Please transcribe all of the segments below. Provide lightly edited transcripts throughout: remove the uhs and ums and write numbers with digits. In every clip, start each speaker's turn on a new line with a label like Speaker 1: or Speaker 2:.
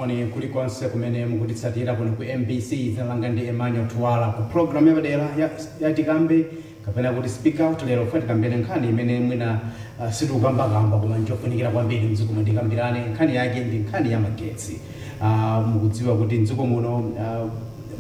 Speaker 1: Moni kulikonse kumene mukutitsatira kuno ku MBC. Dzina langa ndi Emmanuel Tuwala ku program yapadera ya Tikambe kapena kuti Speak Out. Lero fa tikambire nkhani imene mwina sitikukambakamba koma njofunikira kwambiri mdziko muno. Tikambirane nkhani yake ndi nkhani ya magetsi. Mukudziwa kuti mdziko muno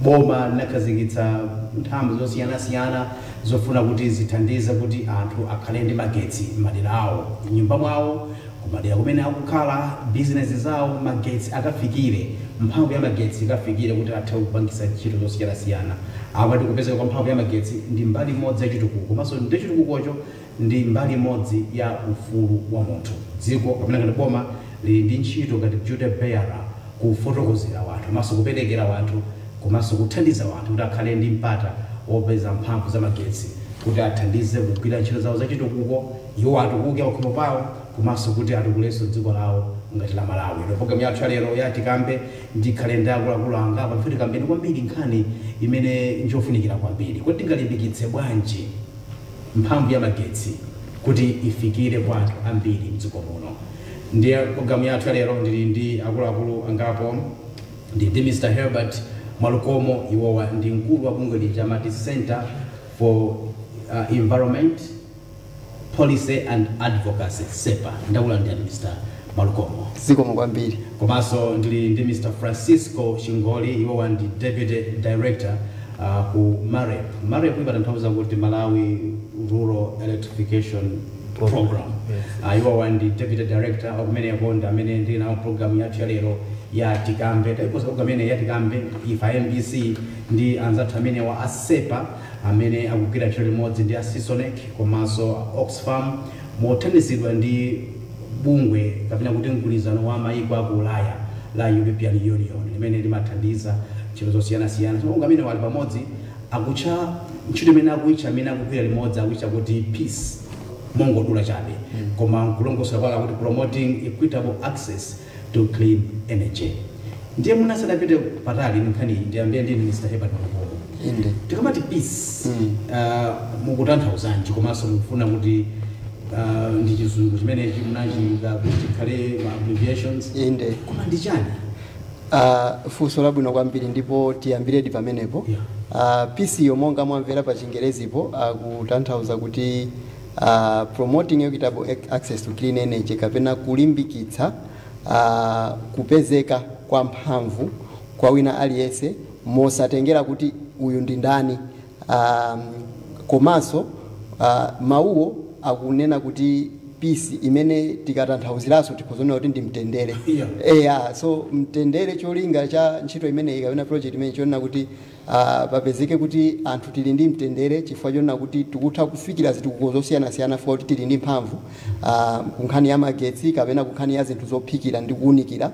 Speaker 1: boma linakhazikitsa nthambi zosiyanasiyana zofuna kuti zithandize kuti anthu akhale ndi magetsi m'madera awo, m'nyumba mwawo, kumadera kumene akukhala, bizinesi zawo, magetsi akafikire, mphamvu ya magetsi ikafikire kuti athe kupangisa ntchito zosiyanasiyana. Apa tikupezeka kwa mphamvu ya magetsi ndi mbali imodzi ya chitukuko, komanso ndi chitukukocho ndi mbali imodzi ya ufulu wa munthu. Dziko kapena ngati boma lili ndi ntchito ngati duty bearer kufotokozera wanthu komanso kuperekera wanthu komanso kuthandiza wanthu kuti akhale ndi mpata wopeza mphamvu za magetsi kuti athandize kugwira ntchito zawo zachitukuko, iwo atukuke pakhomo pawo komanso kuti atukulenso dziko lawo ngati la Malawi. Ino programu yathu yalero ya Tikambe ndikhale ndi akuluakulu anga pamene tikambeni kwambiri nkhani imene njofunikira kwambiri, kuti tingalimbikitse bwanji mphamvu ya magetsi kuti ifikire kwa anthu ambiri mdziko muno. Ndiye programu yathu ya lero ndili ndi akuluakulu angapo. Ndi Mr Herbert Mwalukomo, iwowa ndi mkulu wa bungwe lija amati Center for Environment Policy and Advocacy, CEPA. Ndakulandirani, Mr Mwalukomo.
Speaker 2: Zikomo kwambiri.
Speaker 1: Komanso ndili ndi Mr Francisco Chingoli, iwowa ndi deputy director ku MAREP. MAREP imatanthauza kuti Malawi Rural Electrification Program. Iwowa ndi deputy director wakumeneko, ndi amene ndili nawo program yathu ya lero ya Tikambe. Taikoza program imene ya Tikambe ifa MBC ndi anzathu amene wa a CEPA amene akugwira ntchito limodzi ndi a CISONECC komanso Oxfam mothandizidwa ndi bungwe kapena kuti mgwirizano wa mayiko aku Ulaya la European Union limene limathandiza ntchito zosiyanasiyana. So mabungwe amene wali pamodzi akutcha ntchito imene akuitcha, amene akugwira limodzi, akuitcha kuti PEACE, mongodula chabe, koma nkulongosola kwake kuti Promoting Equitable Access to Clean Energy. Ndiye munasadapite patali ndi nkhani iyi, ndiyambe ndini Mr Herbert Mwalukomo.
Speaker 2: Inde.
Speaker 1: Tikamati PEACE, mukutanthauzanji? Komanso mukufuna kuti ndi Chizungu chimenechi munachiyika kuti chikhale ma abbreviations?
Speaker 2: Inde.
Speaker 1: Koma ndi chani?
Speaker 2: Funso labwino kwambiri, ndipo tiyambiredi pamenepo. PEACE yo, monga mwamvera pa Chingerezipo, kutanthauza kuti Promoting Equitable Access to Clean Energy, kapena kulimbikitsa kupezeka kwa mphamvu kwa wina aliyense mosatengera kuti uyu ndi ndani. Komanso mawuwo akunena kuti peace, imene tikatanthauziraso tikhozonena kuti ndi mtendere. Eya, so mtendere, cholinga cha ntchito imeneyi kapena project imeneyi chonena kuti papezeke kuti anthu tili ndi mtendere chifukwa chonena kuti tikutha kufikira zitukuko zosiyanasiyana chifukwa kuti tili ndi mphamvu kunkhani ya magetsi kapena kunkhani ya zinthu zophikira ndi kuwunikira,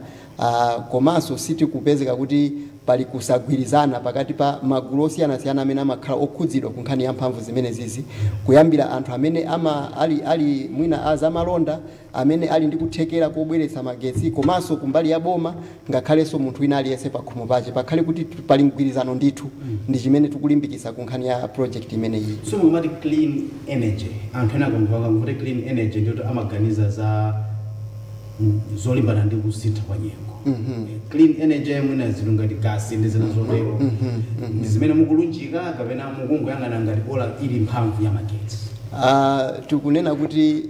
Speaker 2: komanso sitikupezeka kuti pali kusagwirizana pakati pa magulu osiyanasiyana amene amakhala okhudzidwa ku nkhani ya mphamvu zimene zizi, kuyambira anthu amene ama ali mwina azamalonda amene ali ndi kuthekera kobweretsa magetsi, komanso kumbali ya boma, ngakhalenso munthu wina aliyense pakhomo pache, pakhale kuti pali mgwirizano ndithu. Ndi chimene tikulimbikitsa ku nkhani ya project imeneyi.
Speaker 1: So mukamati clean energy, anthu ena akamva kuti clean energy ndiyoti amaganiza za zolimbana ndi kusintha kwa nyengo. Clean energy mwina zinthu ngati gasi ndi zina zotero, ndi zimene mukulunjika kapena mukungoyang'ana ngati bola ili mphamvu ya magetsi?
Speaker 2: Tikunena kuti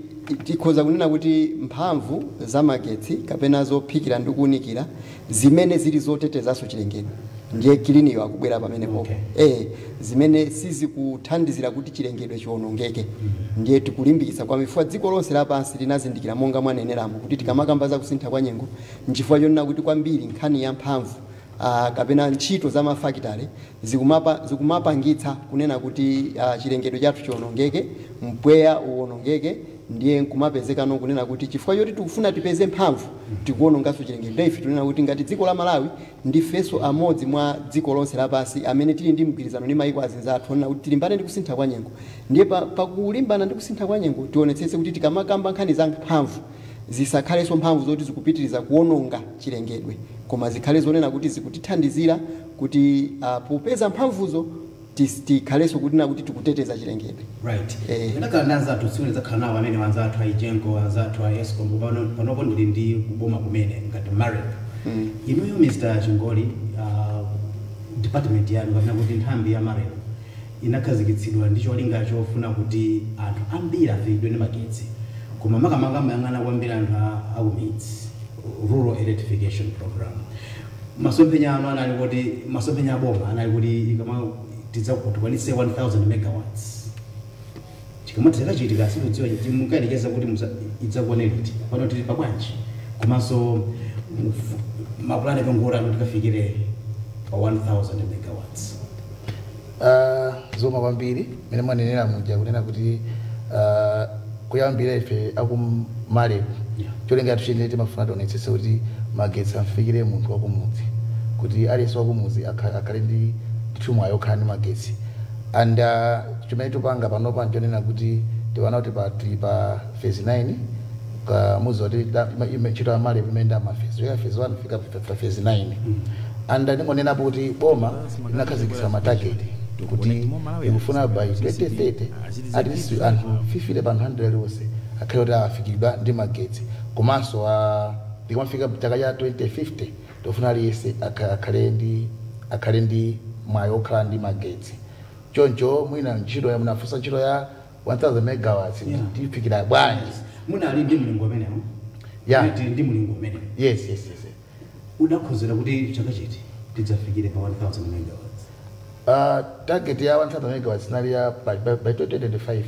Speaker 2: tikhoza kunena kuti mphamvu za magetsi kapena zophikira ndi kuwunikira zimene zili zotetezanso chilengedwe, ndiye clean yo akubwera pamenepo. Zimene sizikuthandizira kuti chilengedwe chiwonongeke. Ndiye tikulimbikitsa kwa chifukwa dziko lonse lapansi linazindikira, monga mwaneneramo, kuti tikamakamba za kusintha kwa nyengo, nchifukwa chonena kuti kwambiri nkhani ya mphamvu kapena ntchito za mafakitale zikumapangitsa kunena kuti chilengedwe chathu chiwonongeke, mpweya uwonongeke. Ndiye nkumapezekano kunena kuti chifukwa choti tikufuna tipeze mphamvu tikuwononganso chilengedwe. Ndiye ife tunena kuti ngati dziko la Malawi ndifenso amodzi mwa dziko lonse lapansi amene tili ndi mgwirizano ndi mayiko azinzathu onena kuti tilimbane ndi kusintha kwa nyengo, ndiye pakulimbana ndi kusintha kwa nyengo tionetsetse kuti tikamakamba nkhani za mphamvu zisakhalenso mphamvu zoti zikupitiriza kuwononga chilengedwe, koma zikhale zonena kuti zikutithandizira kuti popeza mphamvuzo tikhalenso kunena kuti tikuteteza chilengedwe.
Speaker 1: Ndakhala ndi anzathu, tsiku lidzakhala nawo amene anzathu a EGENCO, anzathu a ESCOM. Panopo ndili ndi kuboma kumene ngati MAREP. Inuyo, Mr Chingoli, department yanu kapena kuti nthambi ya MAREP inakhazikitsidwa ndi cholinga chofuna kuti anthu ambiri afikiridwe ndi magetsi, koma makamaka mayang'ana kwambiri anthu akumidzi, rural electrification program. Masomphenya anu anali kuti, masomphenya aboma anali kuti ikama tidzakutikwanitse 1000 megawatts chikamati chakachitika, sikudziwa munkayelekeza kuti idzakwane liti? Pano tili pabwanji? Komanso mapulani akangoti ano tikafikire pa 1000 megawatts?
Speaker 3: Zoma kwambiri. Mene mwanenera muja kunena kuti kuyambira ife aku MAREP, cholinga chathu chene timafuna tionetsetse kuti magetsi amfikire munthu wakumudzi, kuti aliyense wakumudzi akhale ndi mwayi okhala ndi magetsi. And chimene tupanga panopa nchonena kuti tiwana kuti tili pa phase 9 kamuzi kuti ntchito ya MAREP imene ma phase yoya phase 1 fika pa phase 9. And ndingonenapo kuti boma linakhazikitsa ma target kuti ikufuna by 2030 at least anthu 50 pa 100 aliwonse akhale kuti afikiridwa ndi magetsi. Komanso tikamafika chaka cha 2050 tofuna aliyense akhale ndi mwayi okhala ndi magetsi. Choncho mwina ntchito ya munafunsa, ntchito ya 1000 megawatts, tifikira bwanji?
Speaker 1: Munali ndi mlingo umenewo?
Speaker 3: Yeah.
Speaker 1: Tili ndi mlingo umenewo?
Speaker 3: Yes.
Speaker 1: Udakhozera kuti chaka chiti tidzafikire pa 1000 megawatts?
Speaker 3: Target ya 1000 megawatts inali ya by 2025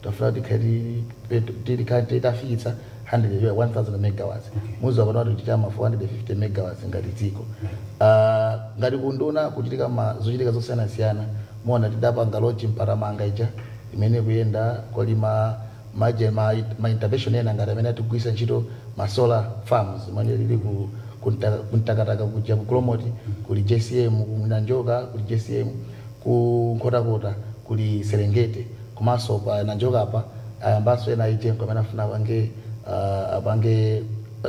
Speaker 3: tafuna tikhali tili tafikitsa 100 ya 1000 megawatts. Muzi wapano kuti tichama 450 megawatts ngati dziko. Ngati kunduna kuchitika ma zochitika zosiyanasiyana, muona tidapanga launch Mparamanga ija imene kuyenda koli ma intervention ena ngati amene atigwisa ntchito ma solar farms imene lili ku kuntakataka kuja ku Golomoti kuli JCM, ku Nanjoka kuli JCM, ku Nkhotakota kuli Serengeti. Komanso pa Nanjoka apa ayambanso ena EGENCO amene afuna apange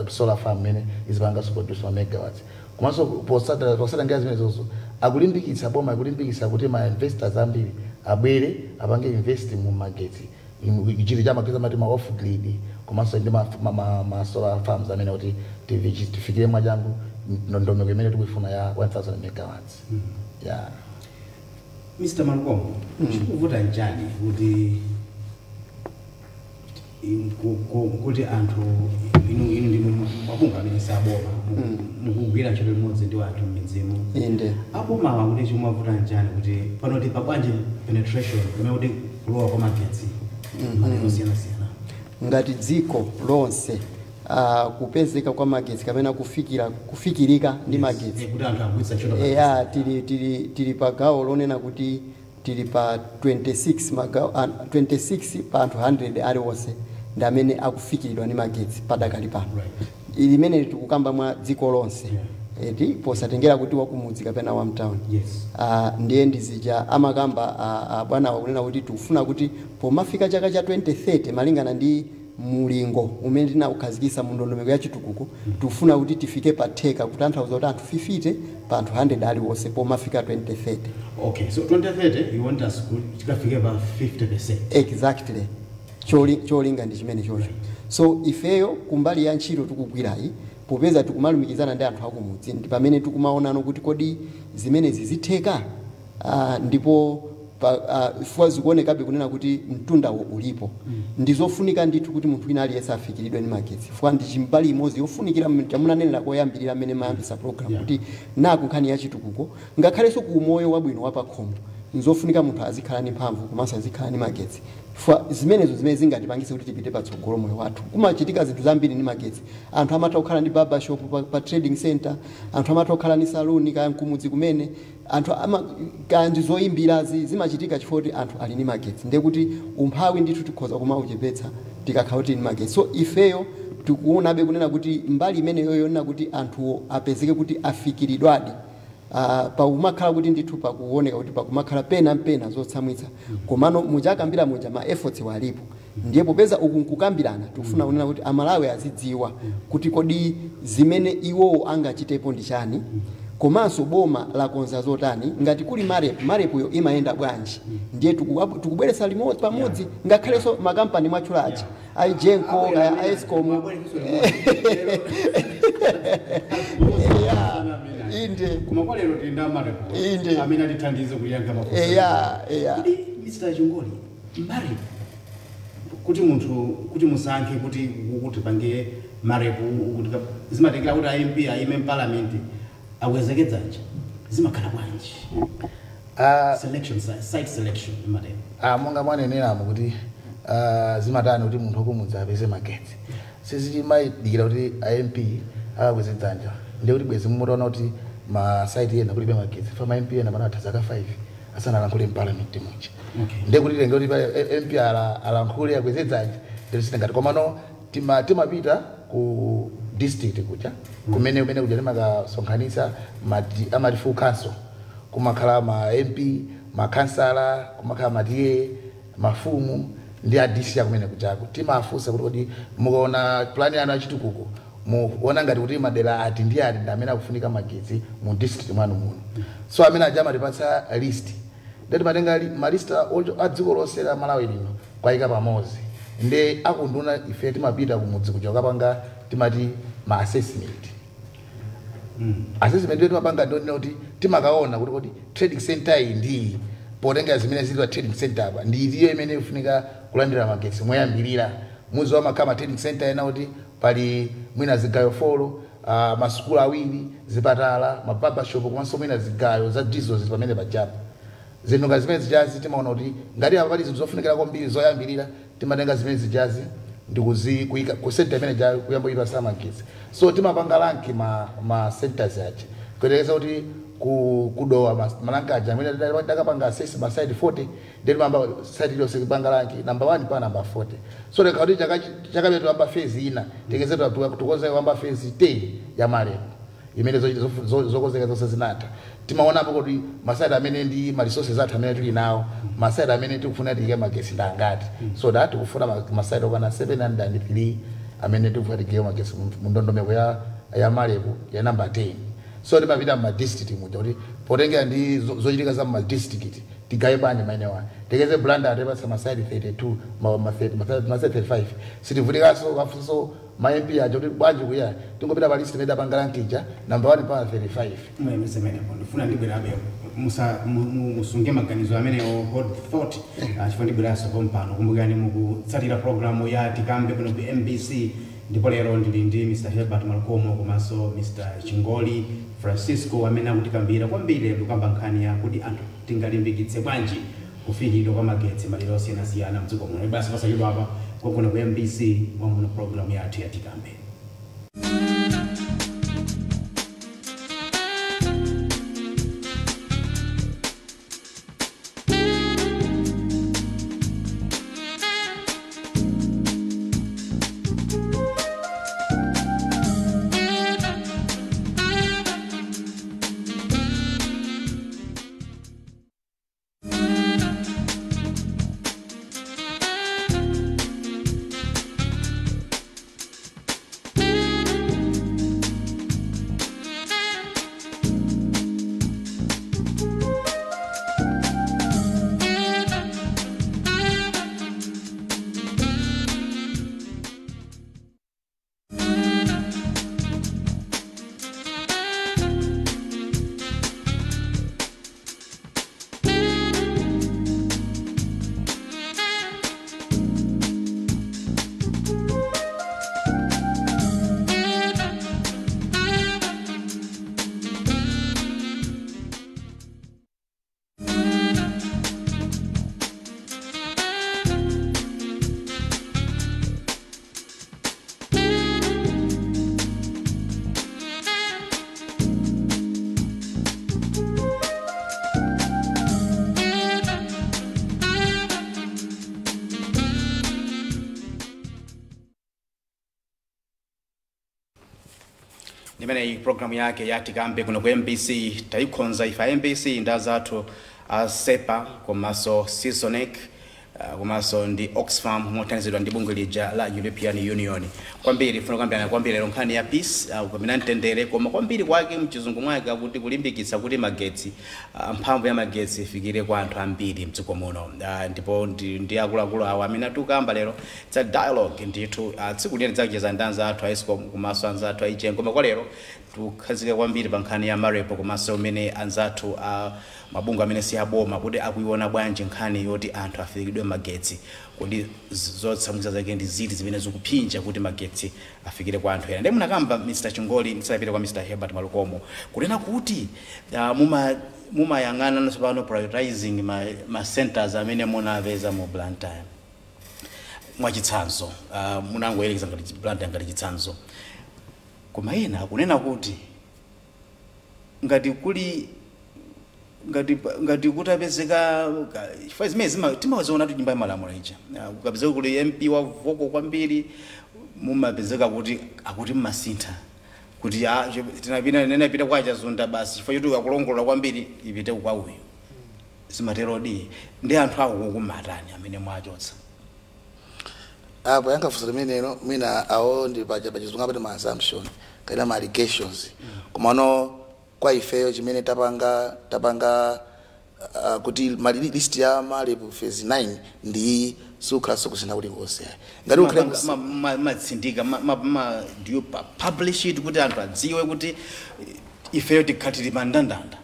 Speaker 3: solar farm imene izipanganso produce ma megawatts. Komanso posata ngira zimene zonso akulimbikitsa, boma akulimbikitsa kuti ma investors ambiri abwere apange invest mu magetsi, chinthu cha magetsi amati ma off grid, komanso ndi ma solar farms amene kuti tifikire mwachangu ndondomeko imene tikuyifuna ya 1000 megawatts, yeah.
Speaker 1: Mr Malcolm, chikuvuta njani kuti kuti anthu inu ndinu mabungwe amene saboma, mukugwira ntchito limodzi ndi anthu m'midzimu?
Speaker 2: Inde.
Speaker 1: Abomawa kuti chikumavuta njani kuti pano ti pabwanji penetration kumene kuti kulowa kwa magetsi madera osiyanasiyana?
Speaker 2: Ngati dziko lonse, kupezeka kwa magetsi kapena kufikira, kufikirika ndi magetsi,
Speaker 1: kuti anthu agwiritsa ntchito
Speaker 2: eya, tili pa gawo lonena kuti tili pa 26 magawo, 26 pa anthu 100 aliwonse ndi amene akufikiridwa ndi magetsi padakali pano. Limene tikukamba mwa dziko lonse, eti, posatengera kuti wakumudzi kapena wamtown. Ndiye ndizija amakamba bwana wakunena kuti tikufuna kuti pomafika chaka cha 2030, malingana ndi mulingo umene tinawukhazikitsa mu ndondomeko ya chitukuko, tikufuna kuti tifike pa theka, kutanthauza kuti anthu 50 pa anthu 100 aliwonse pomafika 2030.
Speaker 1: Okay, so 2030 you want us tikafike pa 50%?
Speaker 2: Exactly. Cholinga ndi chimene chocho. So ifeyo kumbali ya ntchito tikugwirayi, popeza tikumalumikizana ndi anthu akumudzi, ndi pamene tikumaonano kuti kodi zimenezi zitheka? Ndipo fuwa zikuonekabe kunena kuti mtundawo ulipo. Ndizofunika ndithu kuti munthu wina aliyense afikiridwe ndi magetsi, fuwa ndi chimbali imodzi yofunikira chamunanenera koyambirira amene mayambisa program, kuti naku nkhani ya chitukuko, ngakhalenso ku umoyo wabwino wapakhomo, nzofunika munthu azikhala ndi mphamvu komanso azikhala ndi magetsi, chifukwa zimenezo zimene zingatipangise kuti tipite patsogolo moyo wathu. Kumachitika zinthu zambiri ndi magetsi. Anthu amatha kukhala ndi barber shop pa trading center, anthu amatha kukhala ndi saluni kaya mkumudzi kumene anthu ama kaya ndi zoyimbirazi zimachitika chifukwa kuti anthu ali ndi magetsi. Ndiye kuti umphawi ndithu tikhoza kumauchepetsa tikakhala kuti ndi magetsi. So ifeyo tikuonabe kunena kuti mbali imeneyo yonena kuti anthuwo apezeke kuti afikiridwadi, pakumakhala kuti ndithu pakuoneka kuti pakumakhala pena mpena zotsamwitsa, komano muchakambira muja ma efforts walipo. Ndiye popeza uku nkukambirana, tikufuna kunena kuti Amalawi azidziwa kuti kodi zimene iwowo angachitepo ndi chani, komanso boma lakonza zotani, ngati kuli MAREP, MAREPyo imayenda bwanji. Ndiye tikubweretsa limodzi pamodzi ngakhalenso makampani mwatchulachi, a EGENCO, a ESCOM. Inde.
Speaker 1: Koma kwa lero tili ndi MAREP
Speaker 2: Inde.
Speaker 1: amene atithandize kuyankha mafunso.
Speaker 2: Eya, eya.
Speaker 1: Kodi Mr. Chingoli, MAREP, kuti munthu kuti musankhe kuti pange MAREP, kuti zimatengera kuti a MP aime m'parliament akwezeke dzanja, zimakhala bwanji? Selection, site selection imatero.
Speaker 3: Monga mwaneneramo kuti zimatani kuti munthu wakumudzi apeze magetsi, sizimayidikira kuti a MP akakweze dzanja. Ndiye kuti bwezi mumutaona kuti ma site ena kulibe magetsi fa ma MP ena pano atha zaka 5 asanalankhule m'parliament muja. Ndiye kuti tenge kuti MP alankhule, akweze dzanja, ndiye sitingati. Komano timapita ku district kuja, kumene kuja timakasonkhanitsa amati full council. Kumakhala ma MP, makhansala, kumakhala ma TA, mafumu ndi a DC akumene kujako. Timafunsa kuti kodi mukaona plan yanu yachitukuko, muona ngati kuti madera ati ndi ati ndi amene akufunika magetsi mu district mwanu muno? So amene aja amatipatsa list. Ndiye timatenga ma list a dziko lonse la Malawi lino kwayika pamodzi. Ndi akunduna ife timapita kumudzi kuja kukapanga timati ma assessment. Assessment timapanga ndionena kuti timakaona kuti kodi trading center iyi ndi potenga zimene zili pa trading center apa ndi itiyo imene ifunika kulandira magetsi moyambirira. Muzi wamakhala ma trading center ena kuti pali mwina zigayo 4, masukulu awiri, zipatala, ma barbershop, komanso mwina zigayo za diesel zili pamene pajapo. Zinthu nga zimene zijazi timaona kuti ngati apa pali zinthu zofunikira kwambiri zoyambirira, timatenga zimene zijazi ndikuzi kuyika ku center imene ja kuyamba kuyipasa magetsi. So timapanga rank ma centers aja kuyerekeza kuti kudowa ma rank aja amene takapanga assess ma site 40, then mamba site iliyonse kupanga rank number 1 pa number 40. So leka kuti chaka tuyamba phase ina, tekeze tukonze kuyamba phase 10 ya MAREP imene zokonzeka zonse zinatha. Timaonapo kuti ma site amene ndi ma resources athu amene tili nawo, ma site amene tikufuna tiyike magetsi ndi angati, so that tikufuna ma site okwana 703 amene tikufuna tiyike magetsi mu ndondomeko ya MAREP ya number 10. So timapita ma district muja kuti potengera ndi zochitika za ma district tigaye bwanji maeneo. Tekeze Blantyre atipatsa ma site 32, ma site 35, sitivutikanso kafunso ma MP aja kuti bwanji kuya, tingopita pa list imene apanga rank ija number 1 pa 35.
Speaker 1: Zimenepo ndifuna ndibwerabe, musunge maganizo amenewo, hold the thought, chifukwa ndibweranso pompano. Kumbukirani mukutsatira programu ya Tikambe kuno ku MBC, ndipo lero ndili ndi Mr. Herbert Malkomo komanso Mr. Chingoli Francisco amene akutikambira kwambiri kukamba nkhani ya kuti anthu tingalimbikitse bwanji kufikiridwa kwa magetsi madera osiyanasiyana mdziko muno. Basi, pasachedwa apa kwakuno ku MBC mwamuno programu yathu ya Tikambe. Imeneyi programu yake ya Tikambe kuno ku MBC. Tayikhonza ife MBC ndi azathu a SEPA komanso Seasonic, komanso ndi Oxfam mothandizidwa ndi bungwe lija la European Union. Kwambiri funa kukambirana kwambiri lero nkhani ya peace, kapena mtendere, koma kwambiri kwake mchizungu mwake akuti kulimbikitsa kuti magetsi, mphamvu ya magetsi ifikire kwa anthu ambiri mdziko muno. Ndipo ndi akuluakulu awo amene atikamba lero tsa dialogue ndithu. Tsiku lina tidzakucheza ndi anzathu a ESCOM komanso anzathu a EGENCO, koma kwa lero Tikukhazika kwambiri pa nkhani ya MAREP komanso umene anzathu a mabungwe amene si aboma kuti akuiona bwanji nkhani yoti anthu afikiridwe magetsi. Kodi zotsamwitsa zake ndi ziti zimene zikuphinja kuti magetsi afikire kwa anthu ena? Ndiye munakamba, Mr Chingoli, ndisanapite kwa Mr Herbert Malukomo, kunena kuti mumayang'ana tsopano prioritizing ma centers amene munapeza mu Blantyre. Mwachitsanzo, munangoyerekeza ngati Blantyre ngati chitsanzo, koma ena akunena kuti ngati kuli ngati kutapezeka chifukwa zimene timaziona tu nyumba ya malamulo ija. Kukapezeka kuli MP wa vocal kwambiri, mumapezeka kuti akuti mmasintha kuti tinapita nenapita kwa Chazunda basi chifukwa choti akulongolola kwambiri, ipite kwa uyu. Zimaterodi? Ndi anthu ako kumatani amene mwachotsa?
Speaker 3: Apo yankafunsa limenelo, mwina awo ndi paja pachizungu apati ma assumption kapena ma allegations. Komano kwa ifeyo chimene tapanga kuti list ya MAREP phase 9 ndi sukhalanso kusintha kulikonse, ngati ukhale
Speaker 1: Matsindika do you publish it kuti anthu adziwe kuti ifeyo tikhatiri pa ndandanda,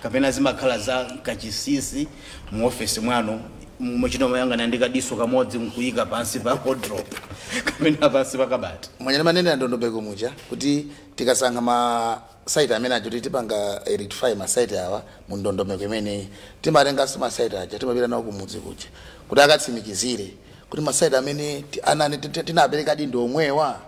Speaker 1: kapena zimakhala za kachisisi mu ofesi mwanu, muchita mayang'ana ndi kadiso kamodzi nkuyika pansi pa wardrobe kapena pansi pa kabati?
Speaker 3: Mwanyana manene ndondomeko muja kuti tikasankha ma site amene aja kuti tipanga electrify ma site awa mu ndondomeko imeneyi, timatenganso ma site aja, timapita nawo kumudzi kuja kuti akatsimikizire kuti ma site amene anani tinapereka ndi omwewa.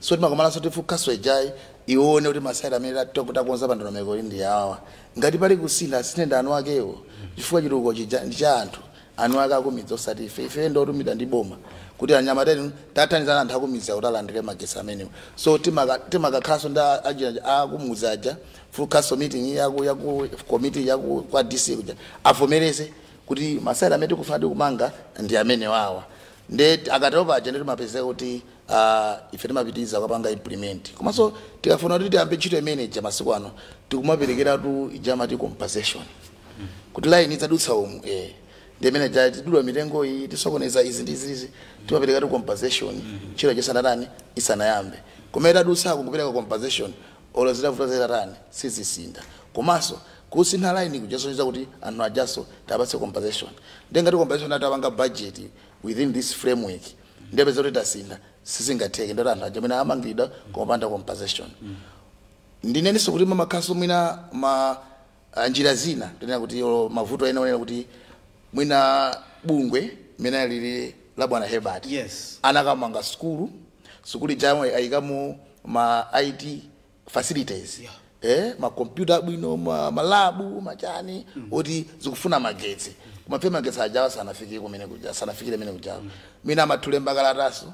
Speaker 3: So timakomananso tifukaso ijayi ione kuti ma site amene takonza pa ndondomeko iyi ndi awa. Ngati pali kusintha, asinthe ndi anu akewo, chifukwa chitukuko chija ndi cha anthu anu ake akumidzi, osati ife. Ife ndotumidwa ndi boma kuti anyamateni tathandizana anthu akumidzi kuti alandire magetsi amenewo. So timakakhalanso ndi ajina akumudzi aja, full council meeting yaku committee yaku kwa DC kuja, avomereze kuti ma site amene tikufuna tikumanga ndi amene wawa. Nde akatero paja ndi timapezeka kuti ife timapitiriza kupanga implement. Komanso tikafuna kuti tiyambe ntchito imene ija, masiku ano tikumaperekeratu ija amati compensation, kuti line idzadutsa umu, ndi imene ja tidula mitengo iyi, tisokoneza izi ndi izi, timaperekatu compensation ntchito chisanatani, isanayambe. Kumene tadutsako kupereka compensation, olo zitavuta zitatani, sizisinda. Komanso kusintha line kuchasonyeza kuti anthu ajaso tapatse compensation. Ndi ngati compensation atapanga budget within this framework, ndiyapeza kuti tasintha, sizingatheke. Ndoti anthu aja amene amangidwa komapanda compensation. Ndinenso kuti mamakhaso mwina ma njira zina tinena kuti olo mavuto ena onena kuti mwina bungwe mene lili la bwana Herbert anakamanga sukulu, sukulu ijamwe ayikamo ma IT facilities, makompyuta abwino, malabu machani oti zikufuna magetsi, koma phe magetsi ajawa sanafikire kumene kuja, sanafikire kumene kujawa. Mina amathulemba kalataso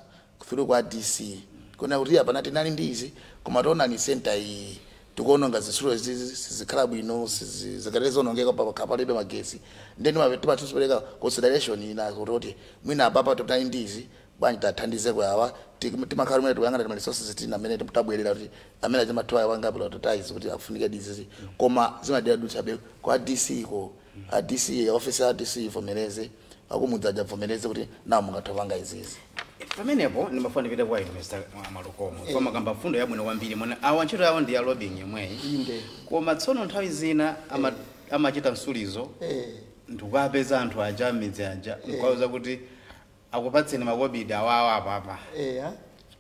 Speaker 3: through kwa DC kuna kuti apa tinali ndi izi, koma taonani center iyi tikuononga zitsulo izizi, sizikhala bwino, zikatere zonongeka palibe magetsi. Then timatipereka consideration ina kuti mwina apapa tinali ndi izi, bwanji tathandizeko awa. Timakhala mwina tikuyang'ana ma resources tina amene tabwerera kuti amene achimathiwa wanga prioritize kuti akufunika dizizi, koma zimadera dutsabe kwa DC ko, a DC office ya DC ivomereze, akumudzi avomereze kuti nawo mungatha kupanga izizi.
Speaker 1: Pamenepo ndimafuna ndipite kwa inu, Mr Malukomo, koma kamba mfundo yabwino kwambiri mwene awa ntchito yawo ndi ya lobbying yomweyi.
Speaker 2: Inde.
Speaker 1: Koma tsono nthawi zina amachita msulizo ndikukapeza anthu aja amidzi aja nkukauza kuti akupatseni makobidi awawa apapa,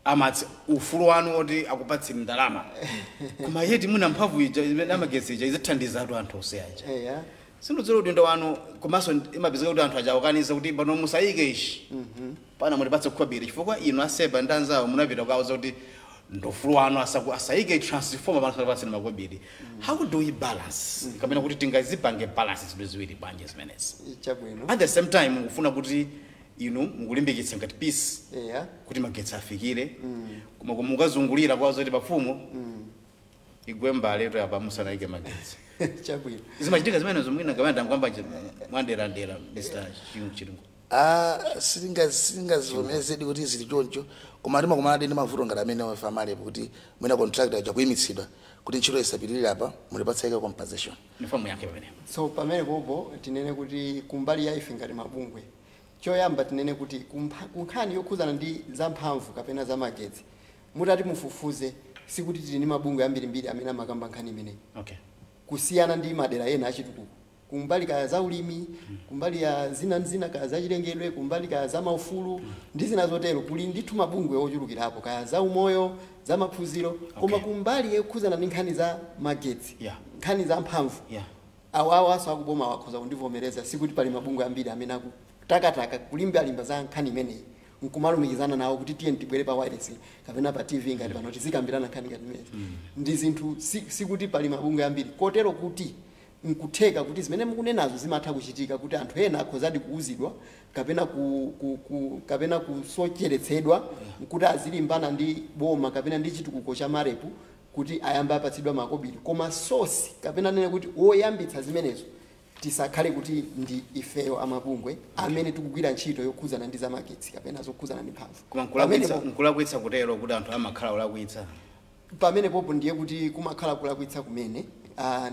Speaker 1: amati ufulu wanu woti akupatseni ndalama, koma yeti muna mphamvu ija imene amagetsi ija izithandizatu anthu onse aja. Sindidziwa udindo wanu. Komanso imapezeka kuti anthu aja akukaniza kuti pano musayike ichi, pana mutipatse khobiri, chifukwa inu asepa ndi anzawo munapita kukauza kuti ndufulu wanu asayike transformer pano patseni makobiri. How do we balance, kapena kuti tingazipange balance zinthu ziwiri bwanji zimenezi?
Speaker 2: Chabwino.
Speaker 1: At the same time mukufuna kuti inu mukulimbikitsa ngati peace kuti magetsi afikire, koma mukazungulira kwazo kuti pafumu igwe mbale to apa musanayike magetsi.
Speaker 2: Chabwino.
Speaker 1: Zimachitika zimenezo mwina kapena ndangwamba mwanderandera, Mr Chilungu?
Speaker 3: Ah, sitingazivomerezedi kuti zili choncho, koma timakumana ndi mavuto ngati amene wafa MAREP, kuti mwina contractor aja kuyimitsidwa kuti ntchito isapitirire apa, mulipatsaike compensation.
Speaker 1: Nifamu yake pamenepo.
Speaker 2: So pamene popo tinene kuti kumbali ya ife ngati mabungwe, choyamba tinene kuti kunkhani yokhuzana ndi zamphamvu kapena zamagetsi, mutati mufufuze Sikuti tili ndi mabungwe ambirimbiri amene amakamba nkhani imeneyi, kusiyana ndi madera ena achitukuko, kumbali kaya za ulimi, kumbali ya zina zina, kaya za chilengedwe, kumbali kaya za maufulu ndi zina zotero, kuli ndithu mabungwe ochulukirapo, kaya za umoyo, za maphunziro, koma kumbali yokhuzana ndi nkhani za magetsi, nkhani za mphamvu, awawaso akuboma wakhoza kundivomereza, sikuti pali mabungwe ambiri amene akutakataka kulimbalimba za nkhani imeneyi nkumalumikizana nawo kuti tiye tibwere pa wireless kapena pa TV ngati pano tizikambirana nkhani ngati imenezi. Ndi zinthu sikuti pali mabungwe ambiri, kotero kuti nkutheka kuti zimene mukunenazo zimatha kuchitika, kuti anthu ena akhozadi kuuzidwa kapena kapena kusocheretsedwa kuti azilimbana ndi boma kapena ndi chitukuko cha MAREP kuti ayambe apatsidwa makobiri. Koma source, kapena nene kuti woyambitsa zimenezo, tisakhale kuti ndi ifeyo amabungwe amene tikugwira ntchito yokhuzana ndi zamagetsi kapena zokhuzana ndi mphamvu.
Speaker 1: Koma nkulakwitsa kutero kuti anthu amakhala olakwitsa?
Speaker 2: Pamene popo ndiye kuti kumakhala kulakwitsa kumene.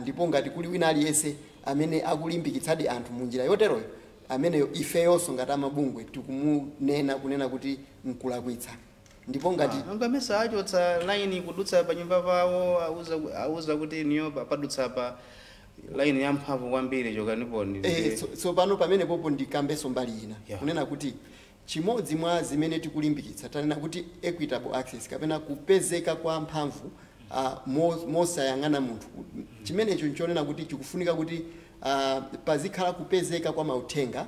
Speaker 2: Ndipo ngati kuli wina aliyense amene akulimbikitsadi anthu munjira yoteroyo, ameneyo ifeyonso ngati amabungwe tikumunena kunena kuti nkulakwitsa. Ndipo ngati
Speaker 1: Ngamesa achotsa line kudutsa pa nyumba pawo, auza kuti niyo padutsa pa line ya mphamvu kwambiri, chokaniponi.
Speaker 2: So pano pamene popo ndikambenso mbali ina, kunena kuti chimodzi mwa zimene tikulimbikitsa, tanena kuti equitable access kapena kupezeka kwa mphamvu mosayang'ana munthu, chimenecho nchonena kuti chikufunika kuti pazikhala kupezeka kwa mauthenga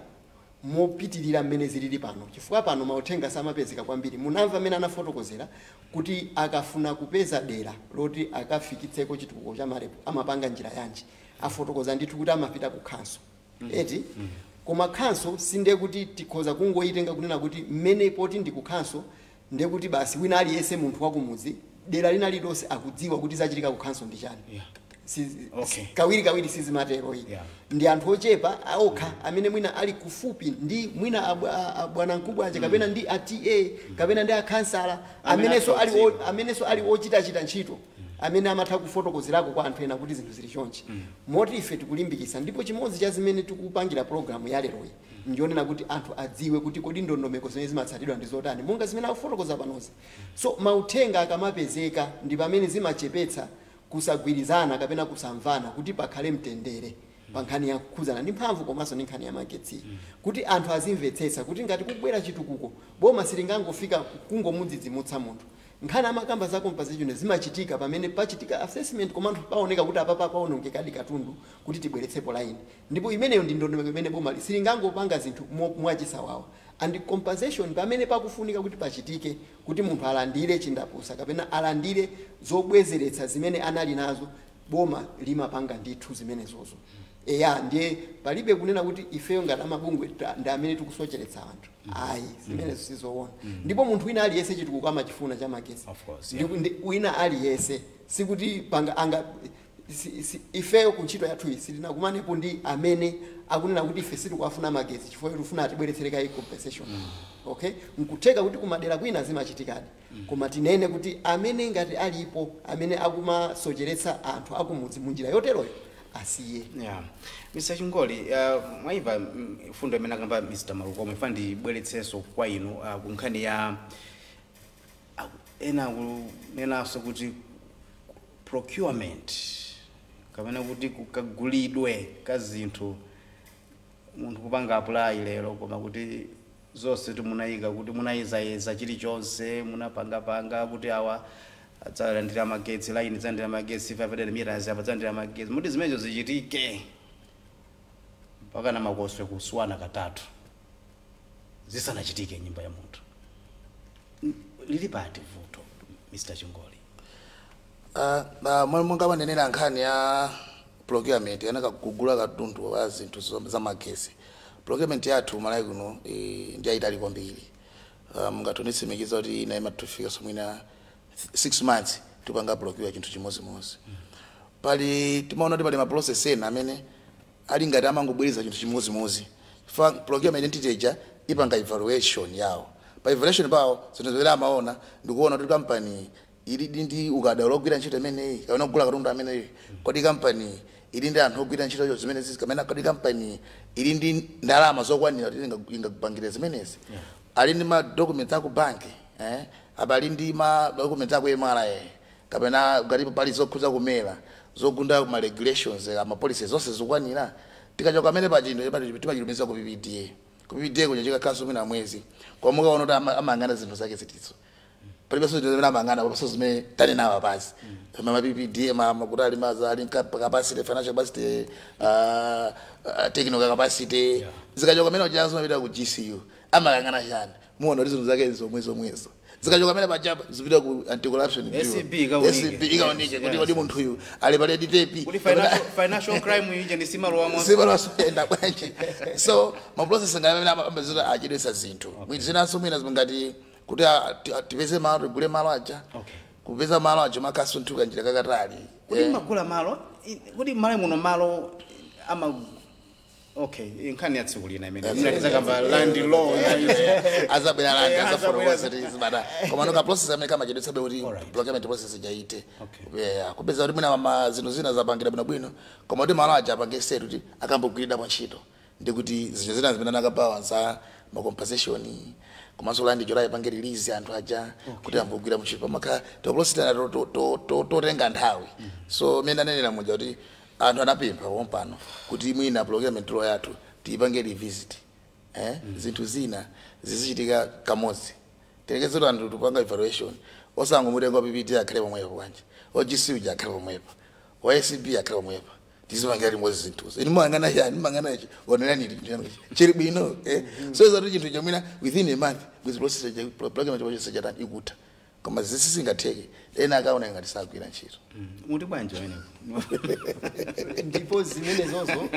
Speaker 2: mopitirira mmene zilili pano, chifukwa pano mauthenga samapezeka kwambiri. Munamva mmene anafotokozera kuti akafuna kupeza dera loti akafikitseko chitukuko cha MAREP amapanga njira yanji. Afotokoza ndithu kuti amapita ku khanso, eti? Koma khanso sindiye kuti tikhoza kungoyitenga kunena kuti mmene poti ndi ku khanso ndiye kuti basi wina aliyense, munthu wakumudzi, dera lina lililonse akudziwa kuti zachitika ku khanso ndi chani. Kawiri kawiri sizimatero iyi. Ndi anthu ochepa okha amene mwina ali kufupi ndi mwina abwana mkubwa aja kapena ndi a TA kapena ndi akhansala
Speaker 1: amene
Speaker 2: amenenso ali
Speaker 1: akudziwa.
Speaker 2: Amenenso ali ochitachita ntchito, amene amatha kufotokozerako kwa anthu ena kuti zinthu zili chonchi. Moti ife tikulimbikitsa, ndipo chimodzi cha zimene tikupangira pologalamu ya leroyi ndionena kuti anthu adziwe kuti kodi ndondomeko zimene zimatsatidwa ndi zotani, monga zimene akufotokoza panozi. So mauthenga akamapezeka ndi pamene zimachepetsa kusagwirizana kapena kusamvana, kuti pakhale mtendere pa nkhani ya kukhuzana ndi mphamvu komanso ndi nkhani ya magetsi, kuti anthu azimvetsetsa kuti ngati kubwera chitukuko, boma silingangofika kungomudzidzimutsa munthu. Nkhani amakamba za compensation zimachitika pamene pachitika assessment, koma anthu paoneka kuti apapa paonongekadi katundu kuti tibweretsepo line, ndipo imeneyo ndi ndondomeko imene boma silingangopanga zinthu mwachisawawa. And compensation pamene pakufunika kuti pachitike, kuti munthu alandire chindapusa kapena alandire zobwezeretsa zimene anali nazo, boma limapanga ndithu zimenezozo. Eya, ndiye palibe kunena kuti ifeyo ngati amabungwe ndi amene tikusocheretsa anthu, ayi, zimenezo sizoona. Ndipo munthu wina aliyense chitukuko amachifuna cha magetsi.
Speaker 1: Of course, yeah.
Speaker 2: Wina aliyense, sikuti panga anga ifeyo kuntchito yathu iyi sitinakumanepo ndi amene akunena kuti ife sitikuafuna magetsi chifukwa tifuna atibweretsere kayi compensation. Okay, nkutheka kuti kumadera kwina zimachitikadi, koma tinene kuti amene ngati alipo amene akumasocheretsa anthu akumudzi munjira yoteroyo asiye.
Speaker 1: Yeah. Mr. Chingoli, mwaiva fundo imene akamba Mr. Malukomwe. Ifa ndibweretsenso kwa inu ku nkhani ya ena akunenanso kuti procurement kapena kuti kukagulidwe ka zinthu, munthu kupanga apply lero, koma kuti zonse timunayika kuti munayezayeza chilichonse, munapangapanga kuti awa adzalandira magetsi, line idzalandira magetsi 500 meters, apa adzalandira magetsi, muti zimenezo zichitike mpaka na makoswe kuswana katatu zisanachitike nyumba ya munthu. Lili pati vuto, Mr. Chingoli?
Speaker 3: Monga manenera nkhani ya procurement yanaka kugula katundu wa zinthu za magesi, procurement yathu Malawi kuno ndi yayitali kwambiri. Ngati nditsimikiza kuti ina imatufika somwina 6 months tipanga procure chinthu chimodzimodzi. Pali timaona kuti pali ma process ena amene ali ngati amangobwereza chinthu chimodzimodzi. Fa procurement entity ija ipanga evaluation yawo, pa evaluation pawo zinthu zimene amaona ndikuona kuti company ili ndi ukadaulo ogwira ntchito imeneyi kapena kugula katundu ameneyi, kodi company ili ndi anthu ogwira ntchitoyo zimene zizi, kapena kodi company ili ndi ndalama zokwanira kuti ingapangire zimenezi, ali ndi ma documents aku banki, apa ali ndi ma documents aku MRA. Kapena ngati pali zokhuza kumera, zogunda ma regulations, ama policies zonse zikwanira. Tikachoka pamene pachinthu timachilumiza ku PPDA. Ku PPDA kuja chikakhaso mwina mwezi. Koma mukaona kuti amayang'ana zinthu zake zitizo. Palibenso zinthu zimene amayang'ana, papanso zimene tanenawa pasi. Ma PPDA, makuti ali mazali capacity, financial capacity, technical capacity. Zikachoka pamene kuja zimapita ku GCU. Amayang'ana chani? Muona kuti zinthu zake zomwe zomwezo. Zikachoka pamene pachapa zipita ku anti-corruption bureau.
Speaker 1: ACB ikaoneke.
Speaker 3: ACB ikaoneke kuti kodi munthu uyu ali pa red tape.
Speaker 1: Kuti financial crime ija ndi simalowa.
Speaker 3: Simalowasuyenda bwanji. So ma process ngati amene amazita achedwesa zinthu. Zinanso mwina ngati kuti tipeze malo, tigule malo aja. Kupeza malo aja makaso nthuka njira kakatali.
Speaker 1: Kuti magula malo, kuti malo muno malo ama okay, nkhani ya tsiku lina imene. Mnatizakamba land law.
Speaker 3: Azabwera land,
Speaker 1: Azabwera.
Speaker 3: azafotokoza kuti zibada. Koma no ka process amene kamachedwetsabe kuti procurement process ijaite. Yeah, kupeza kuti mwina zinthu zina zapangira bwinobwino, koma kuti malo aja apange set kuti akambogwirirapo ntchito. Ndi kuti zinthu zina zimene anakabawa za ma compensation, komanso land jola ipange release anthu aja kuti ambogwira ntchito. Pamakha to process totenga nthawi. So mene anenera muja kuti anthu anapempha pompano kuti mwina procurement law yathu tiyipange revisit. Zinthu zina zizichitika kamodzi. Tilekeze kuti anthu tupanga evaluation, osangomutenga PPD akhale pomwepo bwanji, o GC uja akhale pomwepo, o ACB akhale pomwepo, tizipangira limodzi zinthuzo. Inu muyang'ana chani, muyang'ana ichi, onerani chinthu chanu ichi chili bwino. So izati chinthu chomwina within a month with process ya procurement process chatani ikutha, koma zisisingatheke ena akaona ngati sagwira ntchito.
Speaker 1: Muti bwanji wamenepo?
Speaker 2: Ndipo zimenezozo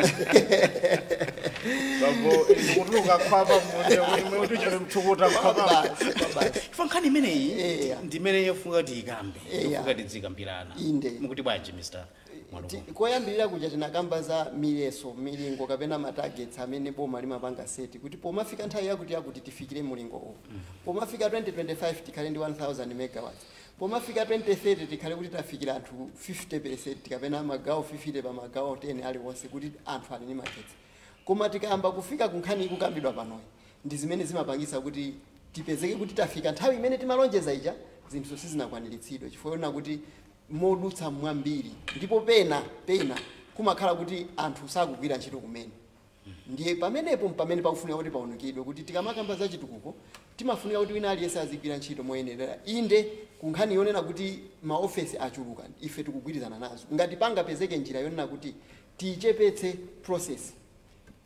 Speaker 1: Babo, kutuluka khwapa mtukuta khwapa. Chifukwa nkhani imeneyi ndi imene yofunika tiyikambe, yofunika tizikambirana.
Speaker 2: Inde.
Speaker 1: Mukuti bwanji Mr. Mwaluko?
Speaker 2: Koyambirira kuja tinakamba za miyeso, milingo kapena ma targets amene boma limapanga set kuti pomafika nthawi yakuti yakuti tifikire mulingo uwu. Pomafika 2025 tikhale ndi 1000 megawatts. Pomafika 2030 tikhale kuti tafikira anthu 50% kapena magawo 50 pa magawo 10 aliwonse kuti anthu ali ndi magetsi. Koma tikayamba kufika ku nkhani ikukambidwa panoyi, ndi zimene zimapangisa kuti tipezeke kuti tafika nthawi imene timalonjeza ija, zinthu sizinakwaniritsidwe chifukwa yona kuti modutsa mwambiri, ndipo pena pena kumakhala kuti anthu sakugwira ntchito kumene. Ndiye pamenepo pamene pakufunika kuti paunikidwe kuti tikamakamba za chitukuko timafunika kuti wina aliyense azigwira ntchito moyenerera. Inde kunkhani yonena kuti maofesi achuluka, ife tikugwirizana nazo. Ngati pangapezeke njira yonena kuti tiyichepetse process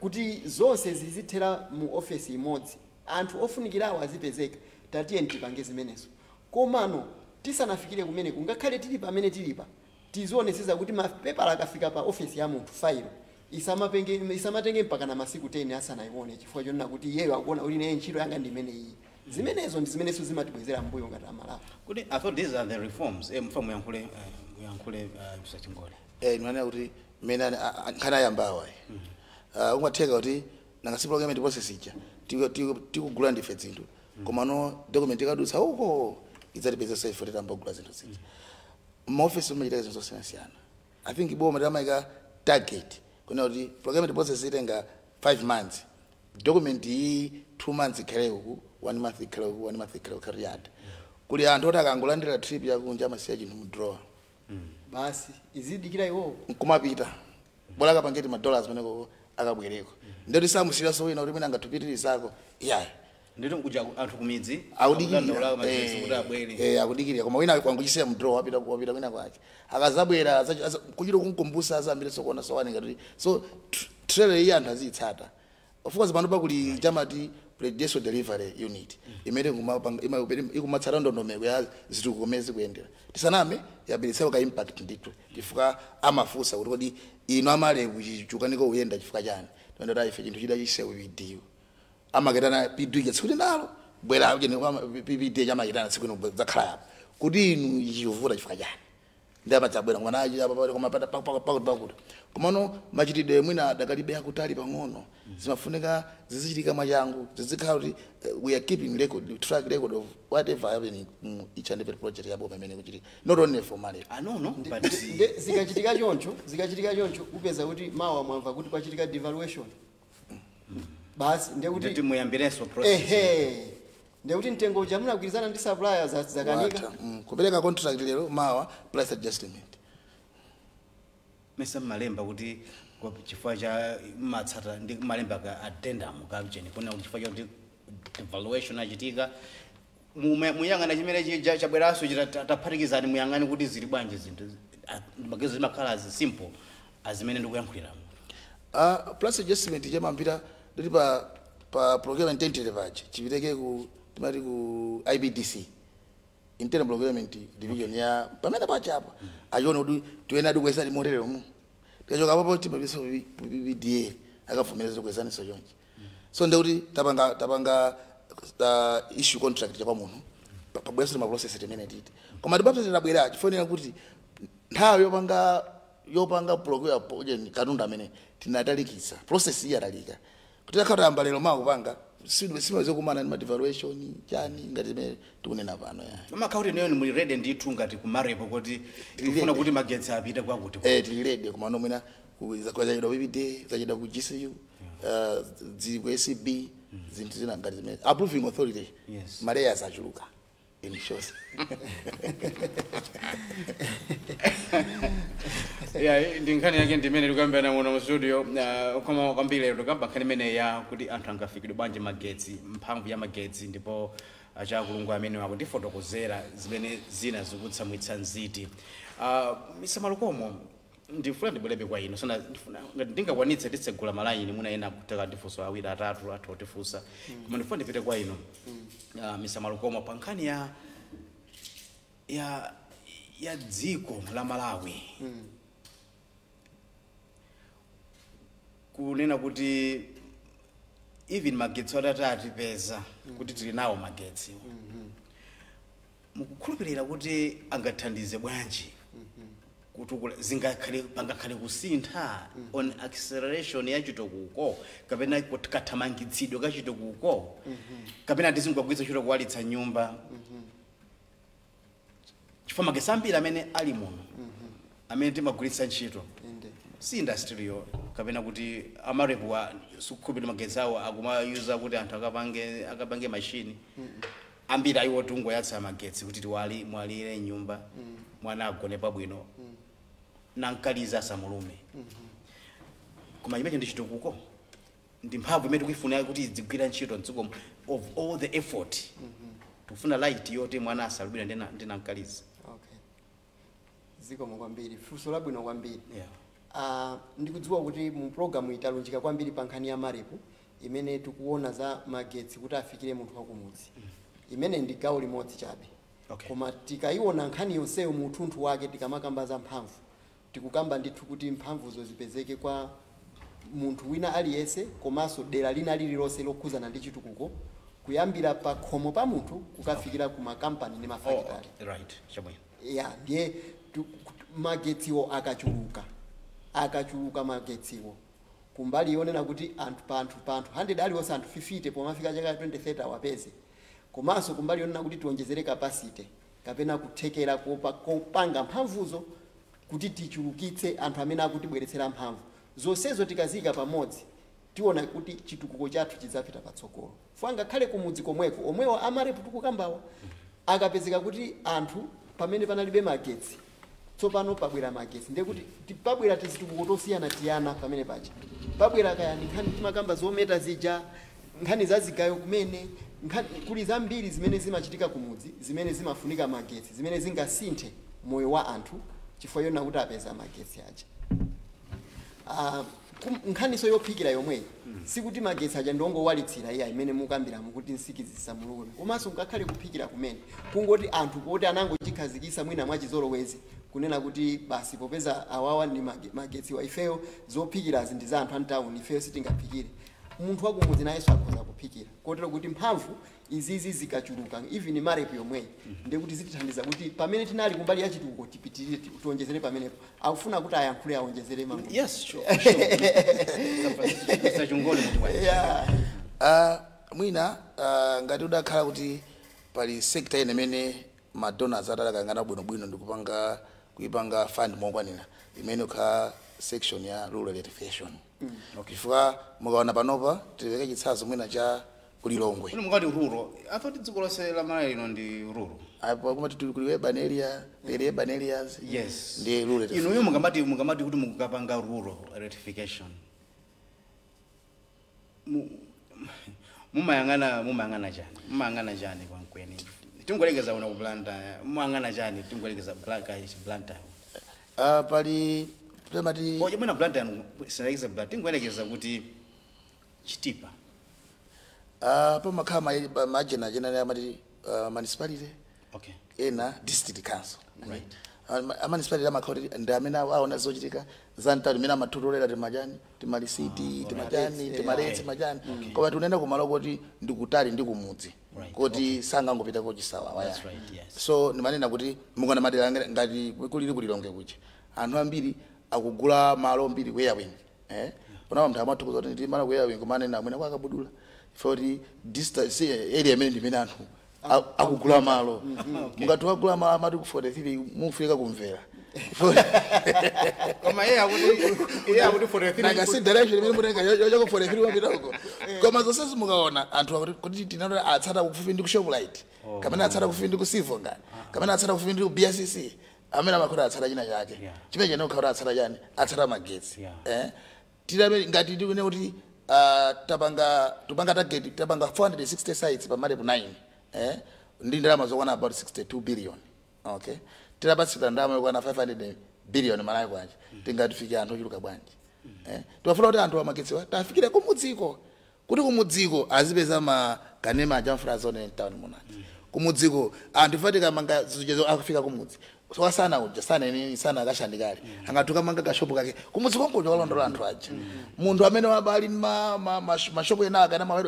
Speaker 2: kuti zonse zizithera mu ofesi imodzi, anthu ofunikirawo azipezeka, tatiye tipange zimenezo. Komano tisanafikire kumeneku, ngakhale tili pamene tilipa, tizioneseza kuti mapepala akafika pa ofesi ya munthu, failo isamatenge mpaka na masiku 10 asanayione, chifukwa chonena kuti iyeyo akuona kuti ine ntchito yanga ndi imene iyi. Zimenezo ndi zimenenso zimatibwezera mbuyo ngati Amalawi.
Speaker 1: Kuti I thought these are the reforms. Mfa muyankhule, muyankhule, Mr. Chingole.
Speaker 3: Ndimanena kuti mmene nkhani ayambawa ungatheka kuti nanga si procurement process ija tikugula ndife zinthu, koma no document ikadutsa uko idzatipeza ife titambogula zinthu zija. Maofisi umachitika zinthu zosiyanasiyana. I think boma timayika target kunena kuti procurement process itenga 5 months, document iyi 2 months ikhale uku, 1 month ikhale uku, 1 month ikhale uku, yada. Kuli anthu oti akangolandira trip yakunja amasiya chinthu mu drawer.
Speaker 2: Basi izidikira iwowo.
Speaker 3: Nkumapita bola akapangeti ma dollars meneko akabwereko, ndeti samusiraso wina kuti mwina angatupitirizako iyayi.
Speaker 1: Ndito kuja anthu kumidzi
Speaker 3: Akudikirira.
Speaker 1: akudandaula magetsi kuti abwere.
Speaker 3: Akudikirira, koma wina wanguchisiya mu drawer, wapita wapita kwina kwake, akazabwera kuchita kumkumbusa azambire sokona sowanika kuti so trailer iyi anthu aziyitsata. Of course pano pakuli chamati presidential delivery unit imene ikumatsata ndondomeko ya zitukuko kumene zikuyendera. Tisaname, yabweretsawo ka impact ndithu, chifukwa amafunsa kuti kodi inu amaleku chichukaniko kuyenda chifukwa chani? Tondota ife chinthu chida chisewu PDU amaketana PDU ija tsiku linalo bwera uje PPD chamaketana tsiku lino zakhala apa kuti inu chivuta chifukwa chani? Ndi amadzabwera mwanaji apa pali koma pata pakuti pakuti. Komano machitidwe mwina adakalibe akutali pang'ono, zimafunika zizichitika mwachangu, zizikhala kuti we are keeping record, track record of whatever happening mu each and every project yabo pamene kuchitika, not only for money.
Speaker 1: Ah, no no but
Speaker 2: Nde zikachitika choncho upeza kuti mawa mwamva kuti kwachitika devaluation, basi ndiye
Speaker 1: nditi
Speaker 2: kuti
Speaker 1: muyambirenso process.
Speaker 2: Ehe. Ndekuti mtengo uja munagwirizana ndi suppliers zakanika.
Speaker 3: Kupereka contract lero, mawa price adjustment.
Speaker 1: Mesa mmalemba kuti chifukwa cha matsata ndi malemba ka addendum kakucheni kuna kuti chifukwa chakuti devaluation achitika, muyang'ana chimene chija chabweranso chita taphatikizani, muyang'ane kuti zili bwanji zinthu. Magezo zimakhala as simple azimene ndikuyankhuliramo.
Speaker 3: Price adjustment chamambira nditi pa procurement entity paja chipiteke ku, timati ku IPDC, internal procurement division ya pamene pachapa, achione kuti tuyena tikwezani moteremo. Tikachoka papo timapisa ku PPDA, akavomereza kwezaniso chonchi. So ndekuti tapanga issue contract cha kwa munthu, pabweranso ma process timene titi, koma tibapo tabwera chifonera kuti nthawi yopanga procure katundu amene tinatalikitsa process iyi yatalika, kuti takhala tayamba lero mawa kupanga, simaweze kumana ndi ma devaluation chani ngati imene tikunena pano ya.
Speaker 1: Amakhala kuti neyo muli ready ndithu ngati kumarepo kuti tikufuna kuti magetsi apite kwakuti.
Speaker 3: Tili ready, koma mwina zachidwa PPD, zachidwa ku GCU, zili ku ACB, zinthu zina ngati zimene approving authority. Ma layers achuluka in short.
Speaker 1: Yeah, ndi nkhani yake ndimene tikuyambirana muno mu studio. Koma kwambiri lero tikamba nkhani imene ya kuti anthu angafikidwe bwanji magetsi, mphamvu ya magetsi, ndipo achakulungu amene akundifotokozera zimene zina zikutsamwitsa nziti. Mr. Malukomo, ndifuna ndibwerebe kwa inu sana, ndifuna ngati ndingakwanitse titsegula malayini, muna ena kutaka ndifunso awiri atatu athu otifunsa, koma ndifuna ndipite kwa inu, Mr. Malukomo, pa nkhani ya dziko la Malawi, kunena kuti even magetsi atati atipeza kuti tili nawo magetsi, mukukhulupirira kuti angathandize bwanji kutukula, zingakhale pangakhale kusintha on acceleration ya chitukuko kapena kuti kathamangitsidwe ka chitukuko, kapena tizingwagwiritsa ntchito kuwalitsa nyumba, chifukwa magetsi ambiri amene ali muno amene timagwiritsa ntchito si industrial kapena kuti amarepuwa sikukhulupirira magetsi awo akumayuza kuti anthu akapange machini ambiri ayiwo tungoyatsa magetsi kuti tiwali mwalire nyumba, mwana agone pabwino, nankaliza asamulume. Koma chimene ndi chitukuko ndi mphamvu imene tikuyifuna kuti idzigwira ntchito mdzikomo, of all the effort tikufuna light yoti mwana asalubira ndi nankaliza.
Speaker 2: Okay, zikomo kwambiri, funso labwino kwambiri.
Speaker 1: Yeah.
Speaker 2: Ndikudziwa kuti mu programu italunjika kwambiri pa nkhani ya MAREP imene tikuona za magetsi kuti afikire munthu wakumudzi, imene ndi gawo limodzi chabe. Koma tikayiona nkhani yonseyo mu uthunthu wake, tikamakamba za mphamvu, tikukamba ndithu kuti mphamvuzo zipezeke kwa munthu wina aliyense komanso dera lina lililonse lokhuzana ndi chitukuko, kuyambira pa khomo pa munthu kukafikira ku makampani ndi mafakitale.
Speaker 1: Oh, right, chabwino.
Speaker 2: Ya, ndiye magetsiwo akachuluka magetsiwo kumbali yonena kuti anthu pa anthu 100 aliwonse anthu 50 pomafika chaka 2030 awapeze, komanso kumbali yonena kuti tionjezere capacity kapena kuthekera kopanga mphamvuzo kuti tichulukitse anthu amene akutibweretsera mphamvu, zonsezo tikaziyika pamodzi tiona kuti chitukuko chathu chidzapita patsogolo. Fwa ngakhale kumudzi komweko omwewo a MAREP tikukambawa, akapezeka kuti anthu pamene panalibe magetsi tsopano pabwera magetsi, ndiye kuti pabwera tizitukuko tosiyana tiyana pamene paja, pabwera kaya ndi nkhani timakamba zometa zija, nkhani za zigayo kumene, nkhani kuli zambiri zimene zimachitika kumudzi zimene zimafunika magetsi, zimene zingasinthe moyo wa anthu chifukwa yona kuti apeza magetsi aja. Nkhaniso yophikira yomweyi, sikuti magetsi aja ndongowalitsira iya imene mukambiramo kuti nsikizi zisamulume, komanso ngakhale kuphikira kumene kungoti anthu poti anangochikhazikisa mwina mwachizolowezi kunena kuti basi popeza awawa ndi magetsiwa, ifeyo zophikirazi ndi za anthu antawuni, ifeyo sitingaphikire. Munthu wakumudzi nayenso akhoza kuphikira, kotero kuti mphamvu izizi zikachuluka, even MAREP yomweyi, ndikuti zitithandiza kuti pamene tinali kumbali ya chitukuko tipitirire, tionjezere pamenepo. Akufuna kuti ayankhule, aonjezere mambo.
Speaker 1: Yes, sure. Mr. Chungoli, muti bwanji?
Speaker 2: Yeah.
Speaker 3: Mwina ngati udakhala kuti pali sector ine imene ma donors atalakangana bwinobwino ndikupanga kuipanga fund mokwanira, imene ukhala section ya rural electrification. Chifukwa mukaona panopa, tileke chitsanzo mwina cha Kulilongwe.
Speaker 1: Kuno mukati rural, I thought dziko lonse la Malawi lino ndi rural.
Speaker 3: Apo kumati tuli kuli urban area, peri urban areas.
Speaker 1: Yes.
Speaker 3: Ndi rural.
Speaker 1: Inuyo mukamati kuti mukapanga rural electrification. Mumayang'ana chani? Mumayang'ana chani kwankweni? Tingolekeza una ku Blantyre, mumayang'ana chani tingolekeza Blantyre.
Speaker 3: Pali tamati
Speaker 1: Oje mwina Blantyre sinalekeza Blantyre, tingolekeza kuti Chitipa.
Speaker 3: Pamakhala majena jena amati municipality.
Speaker 1: Okay.
Speaker 3: Ena district council.
Speaker 1: Right.
Speaker 3: A municipality amakhala kuti ndi amene aona zochitika za mtali imene amatutolera timajani, timalisiti, timajani, timaletsi, majani. Koma tinena kumalo kuti ndikutali ndi kumudzi.
Speaker 1: Right.
Speaker 3: Kuti sangangopita kochisawa.
Speaker 1: That's right, yes.
Speaker 3: So ndimanena kuti mukana madera ngati kulili kulilonge kuja. Anthu ambiri akugula malo ambiri ku Airwing. Pano anthu amathukuza kuti ndi malo ku Airwing kumanena amwene kwa akabudula. Foti distance area imene ndimene anthu akugula malo. Mungati wagula malo amati ku 43 mufika kumvera.
Speaker 1: Koma iye akuti 43
Speaker 3: Nanga si direction imene mutenga yochoko 43 wapita uko. Koma zonse mukaona anthu akuti kuti tinatola atsata kufupi ndi ku Shoprite. Kamene atsata kufupi ndi ku Sivonga. Kamene atsata kufupi ndi ku BCC. Amene amakhola atsata china chake. Chimene chene ukhola atsata chani? Atsata magetsi. Tirabe ngati tikune kuti tapanga target tapanga 460 sites pa Marep 9. Ndi ndalama zokwana about 62 billion. Okay. Tirapatsidwa ndalama yokwana 500 billion Malawi kwacha. Tingatifike anthu ochuluka bwanji. Tiwafuna kuti anthu amagetsiwa tafikire kumudziko. Kuti kumudziko azipeza ma kanema ajamfura zone in town munachi. Kumudziko anthu fatika manga zijezo akufika kumudzi. So sana uja sana nini sana akashandikale. Angatuka manga kashopu kake. Kumudziko nkojo walondola anthu aja. Munthu amene wabali mashopu ena kana ma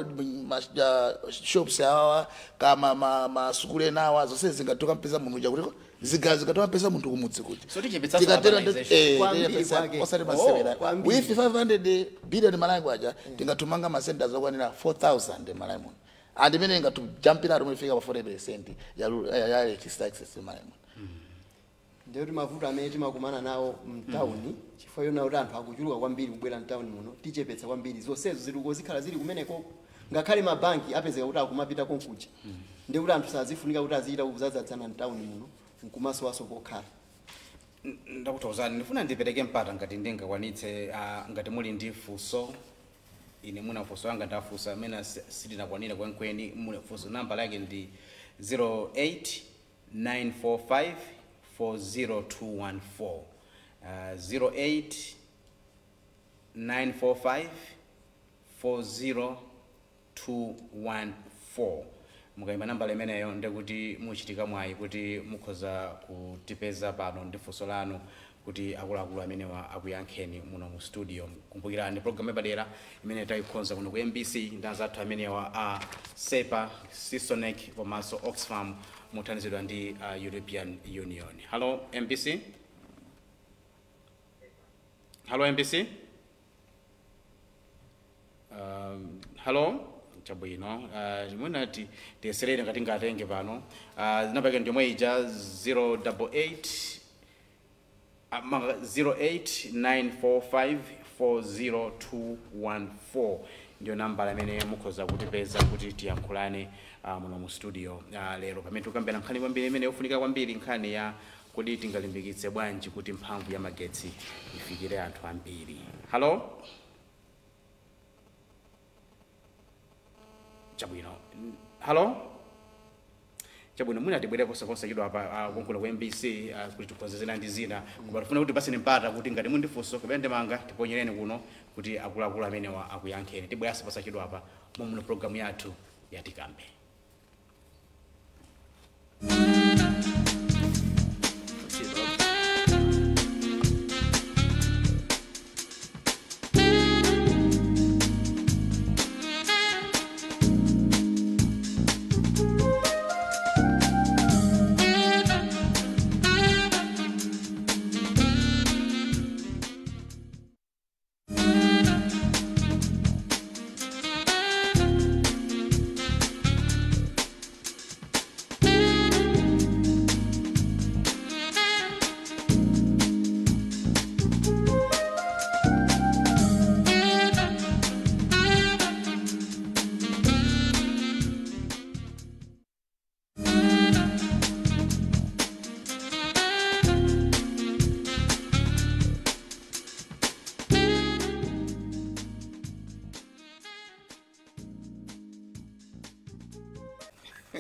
Speaker 3: shops awa kama masukulu enawa zonse zingatuka mpeza munthu uja kuliko zingatuka mpeza munthu kumudzi kuti.
Speaker 1: So tichepetsa urbanization.
Speaker 3: Osati masewera. With 500 billion Malawi kwacha tingatumanga ma centers okwanira 4000 Malawi muno. And imene ingatujumpira rumifika pa 40% ya electricity access Malawi muno.
Speaker 2: Ndiyo mavuto amene timakumana nawo mtawuni chifukwa yona kuti anthu akuchuluka kwambiri kubwera mtawuni muno tichepetsa kwambiri zonsezo zilikuwa zikhala zili kumeneko ngakhale mabanki apezeka kuti akumapita konkuja ndiye kuti anthu sazifunika kuti azichita kuzadzadzana mtawuni muno nkumasowaso pokhala.
Speaker 1: Ndakuthokozani, ndifuna ndipereke mpata ngati ndingakwanitse ngati muli ndi funso. Ine muna funso yanga ndafunsa amene sitinakwanira kwenikweni muna funso namba lake ndi 08945 40214. 08945 40214. Mukayimba nambala imeneyo ndekuti muchitika mwayi kuti mukhoza kutipeza pano ndi funso lanu kuti akuluakulu amenewa akuyankheni muno mu studio. Kumbukirani program yapadera imene tayikhonza kuno ku MBC ndi anzathu amenewa a SEPA, Sisonec komanso Oxfam mothandizidwa ndi European Union. Hello MBC. Hello MBC. Hello chabwino. Mwina tiyeserere ngati ngatenge pano. Namba yake ndi ija 088 08945 40214 ndiyo nambala imene mukhoza kutipeza kuti tiyankhulane muno mu studio lero pamene tikukambirana nkhani kwambiri imene yofunika kwambiri, nkhani ya kuti tingalimbikitse bwanji kuti mphamvu ya magetsi ifikire anthu ambiri. Hello chabwino. Hello chabwino, mwina tibwere posachedwa apa konkulo ku MBC kuti tikonze zina ndi zina, koma tifuna kuti paseni mpata kuti ngati muli ndi funso kapena ndemanga tiponyereni kuno kuti akuluakulu amenewa akuyankheni. Tibweranso posachedwa apa momwe programu yathu yatikambe.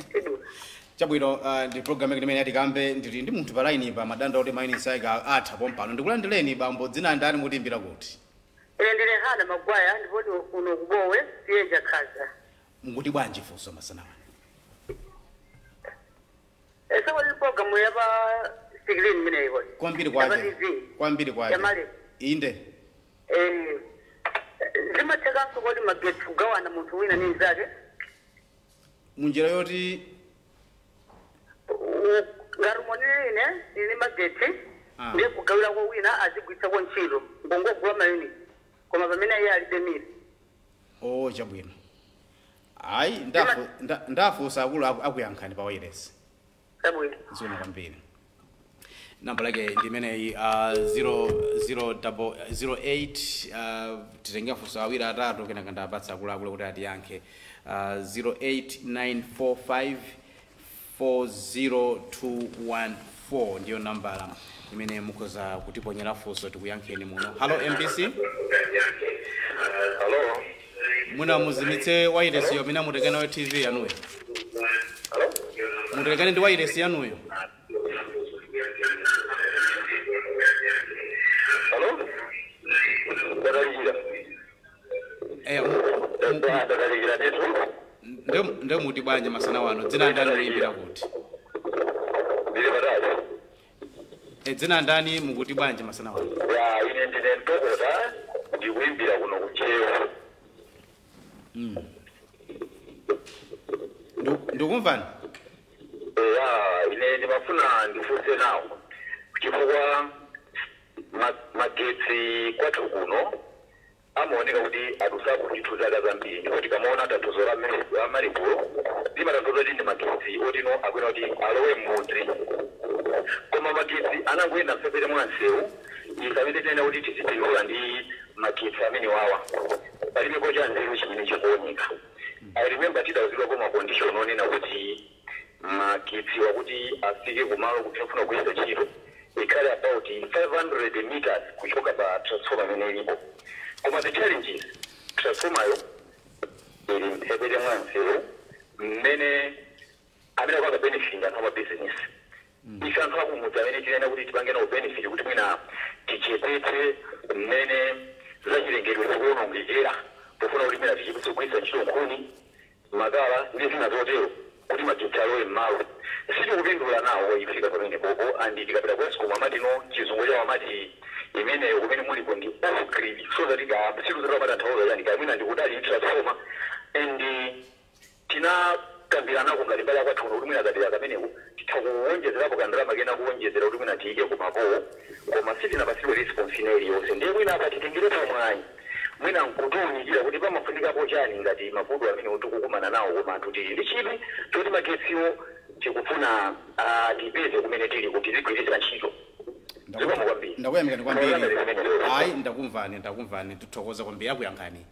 Speaker 4: Tidula.
Speaker 1: Chabwino, ndi program yake imene yatikambe. Ndili ndi munthu pa line pa madanda oti mayunitsi ake atha pompano. Ndikulandireni bambo, dzina ndani, mutimbira kuti?
Speaker 4: Ine ndine Hana Magwaya, ndipoti kuno kubowe siyeja khaza.
Speaker 1: Mukuti bwanji funso masanawa?
Speaker 4: Esewali program yapa screen imeneyi.
Speaker 1: Kwambiri kwake.
Speaker 4: TV.
Speaker 1: Kwambiri kwake.
Speaker 4: Yamale.
Speaker 1: Inde.
Speaker 4: Zimathekanso kodi magetsi kugawana munthu wina ndi mnzake?
Speaker 1: Munjira yoti?
Speaker 4: Ngati umonere ine ndili magetsi,
Speaker 1: Ah.
Speaker 4: ndiye kugawirako wina azigwitsako ntchito ngongogula mayunitsi, koma pamene iye alibe mita.
Speaker 1: Oh, chabwino. Ayi, ndafunsa akulu akuyankhani pa wireless.
Speaker 4: Chabwino.
Speaker 1: Zikomo kwambiri. Namba lake ndi imeneyi, 0008. Titenge funso awiri atatu, kenaka ndapatsa akuluakulu kuti atiyankhe. 08945 40214 ndiyo nambala imene mukhoza kutiponyera funso, tikuyankheni muno. Halo MBC.
Speaker 5: Hello.
Speaker 1: Mwina muzimitse wireless yo, mina mutekane nayo TV yanuyo.
Speaker 5: Hello.
Speaker 1: Mutekane ndi wireless yanuyo.
Speaker 5: Hello. Ndakalikira. Ndakalikira ndithu.
Speaker 1: Ndio muti bwanja masana wano, dzina ndani, muyimbira kuti?
Speaker 5: Ndili patali.
Speaker 1: Dzina ndani, mukuti bwanji masana wano?
Speaker 5: Ya, ine ndine Mtokota, ndikuimbira kuno kuchewa.
Speaker 1: Ndikumvani.
Speaker 5: Ya, ine ndimafuna ndifunse nawo. Chifukwa magetsi kwathu kuno amaoneka kuti atusaku ndithu zaka zambiri, ndipo tikamaona tanthauzo la malipulo limatanthauza kuti ndi magetsi otino akwena kuti alowe m'mudzi, koma magetsi anangoyenda mphepete mwa msewu. Ife amene tinena kuti tizipindula ndi magetsi amene wawa, palibepo cha nzeru chimene chikuoneka. I remember tidawuzidwa koma condition onena kuti magetsi wakuti afike kumalo kuti afuna kuyeza ntchito ikhale about 500 meters kuchoka pa transformer imene ilipo, koma the challenge is transformer yo ili mphepete mwa msewu mmene amene akupanga benefit anthu ama business. Ife anthu akumudzi amene tinena kuti tipange nawo benefit kuti mwina tichepetse mmene zachilengedwe zikuwonongekera pofuna kuti mwina tichepetse kugwiritsa ntchito nkhuni, makala ndi zina zotero kuti magetsi alowe m'malo, sitikupindula nawo ifika pamene popo. And tikapita ku ESCOM amatino chizungu chawo amati imeneyo kumene muliko ndi off grid, so that situzira matanthauza yani kamwina ndikudali transformer. And tinakambirana ngati mbali yakwathu kuno kuti mwina kadera kameneko titha kuwonjezerapo kandalama kena kuwonjezera kuti mwina tiyike kumapowo, koma sitinapatsidwe response ina iliyonse. Ndiye mwina apa titengerepo mwayi, mwina nkutiwunikira kuti pamafunikapo chani ngati mavuto amene tikukumana nawo, koma anthu tili ndi chidwi choti magetsiwo tikufuna tipeze kumene tili kuti tizigwiritsa ntchito. Zikomo kwambiri.
Speaker 1: Ndakuyamikani kwambiri.
Speaker 5: Ndakuyamikani.
Speaker 1: Ayi, ndakumvani, ndakumvani, tithokoza kwambiri, akuyankhani.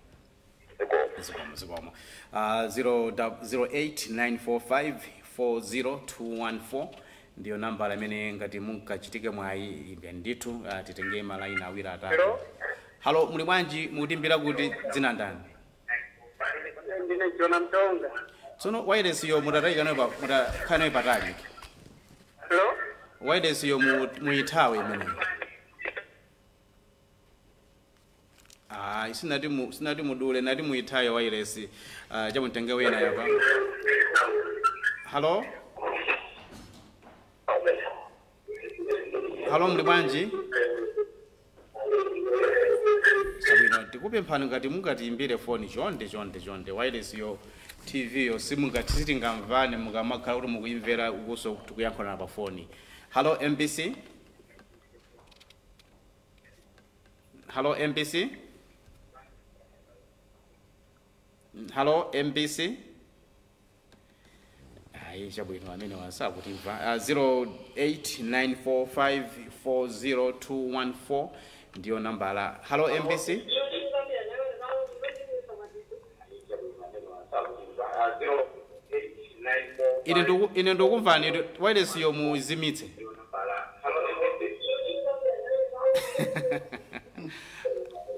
Speaker 5: Zikomo.
Speaker 1: Zikomo, zikomo. 08945 40214 ndiyo nambala imene ngati munkachitike mwayi imbe ndithu. Titenge malaini awiri atatu.
Speaker 4: Hello?
Speaker 1: Halo, muli bwanji, mutimbira kuti, dzina ndani?
Speaker 4: Ndine Jona Mtonga.
Speaker 1: Tsono wireless yo mutatayika pa mutakhala nayo patali.
Speaker 4: Hello?
Speaker 1: Wireless yo muyithawe imeneyo. Ah, sinati mudule, nati muyithawe wireless. Chamutenge wina yapa. Halo. Halo, muli bwanji? Chabwino, tikupemphani ngati mungatiimbire foni, chonde chonde chonde, wireless yo, TV yo simungati, sitingamvane mukamakhala kuti mukuimvera ukuso tikuyankhulana pa foni. Halo MBC. Halo MBC. Halo MBC. Ayi, chabwino, amene wasakutimva. 0894540214 ndiyo nambala. Halo MBC. Ine ndikumvani, wireless yo muzimitse.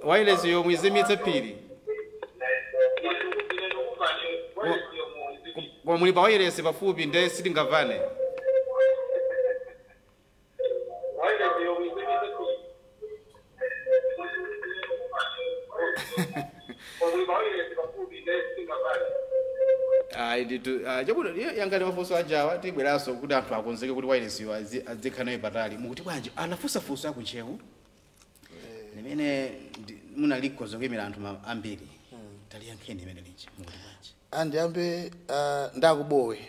Speaker 1: Wireless yo muzimitse phiri. Koma muli pa wireless pafupi nde sitingavane. Ayi nditu chakuti yangati mafunso ajawa tibweranso kuti anthu akonzeke kuti wireless yo azikhala nayo patali. Mukuti bwanji anafunsafunso akuntchewu limene munalikhoza kuyimira anthu ambiri. Taliyankheni imene lija, mukuti bwanji?
Speaker 3: Andiyambe ndakubowe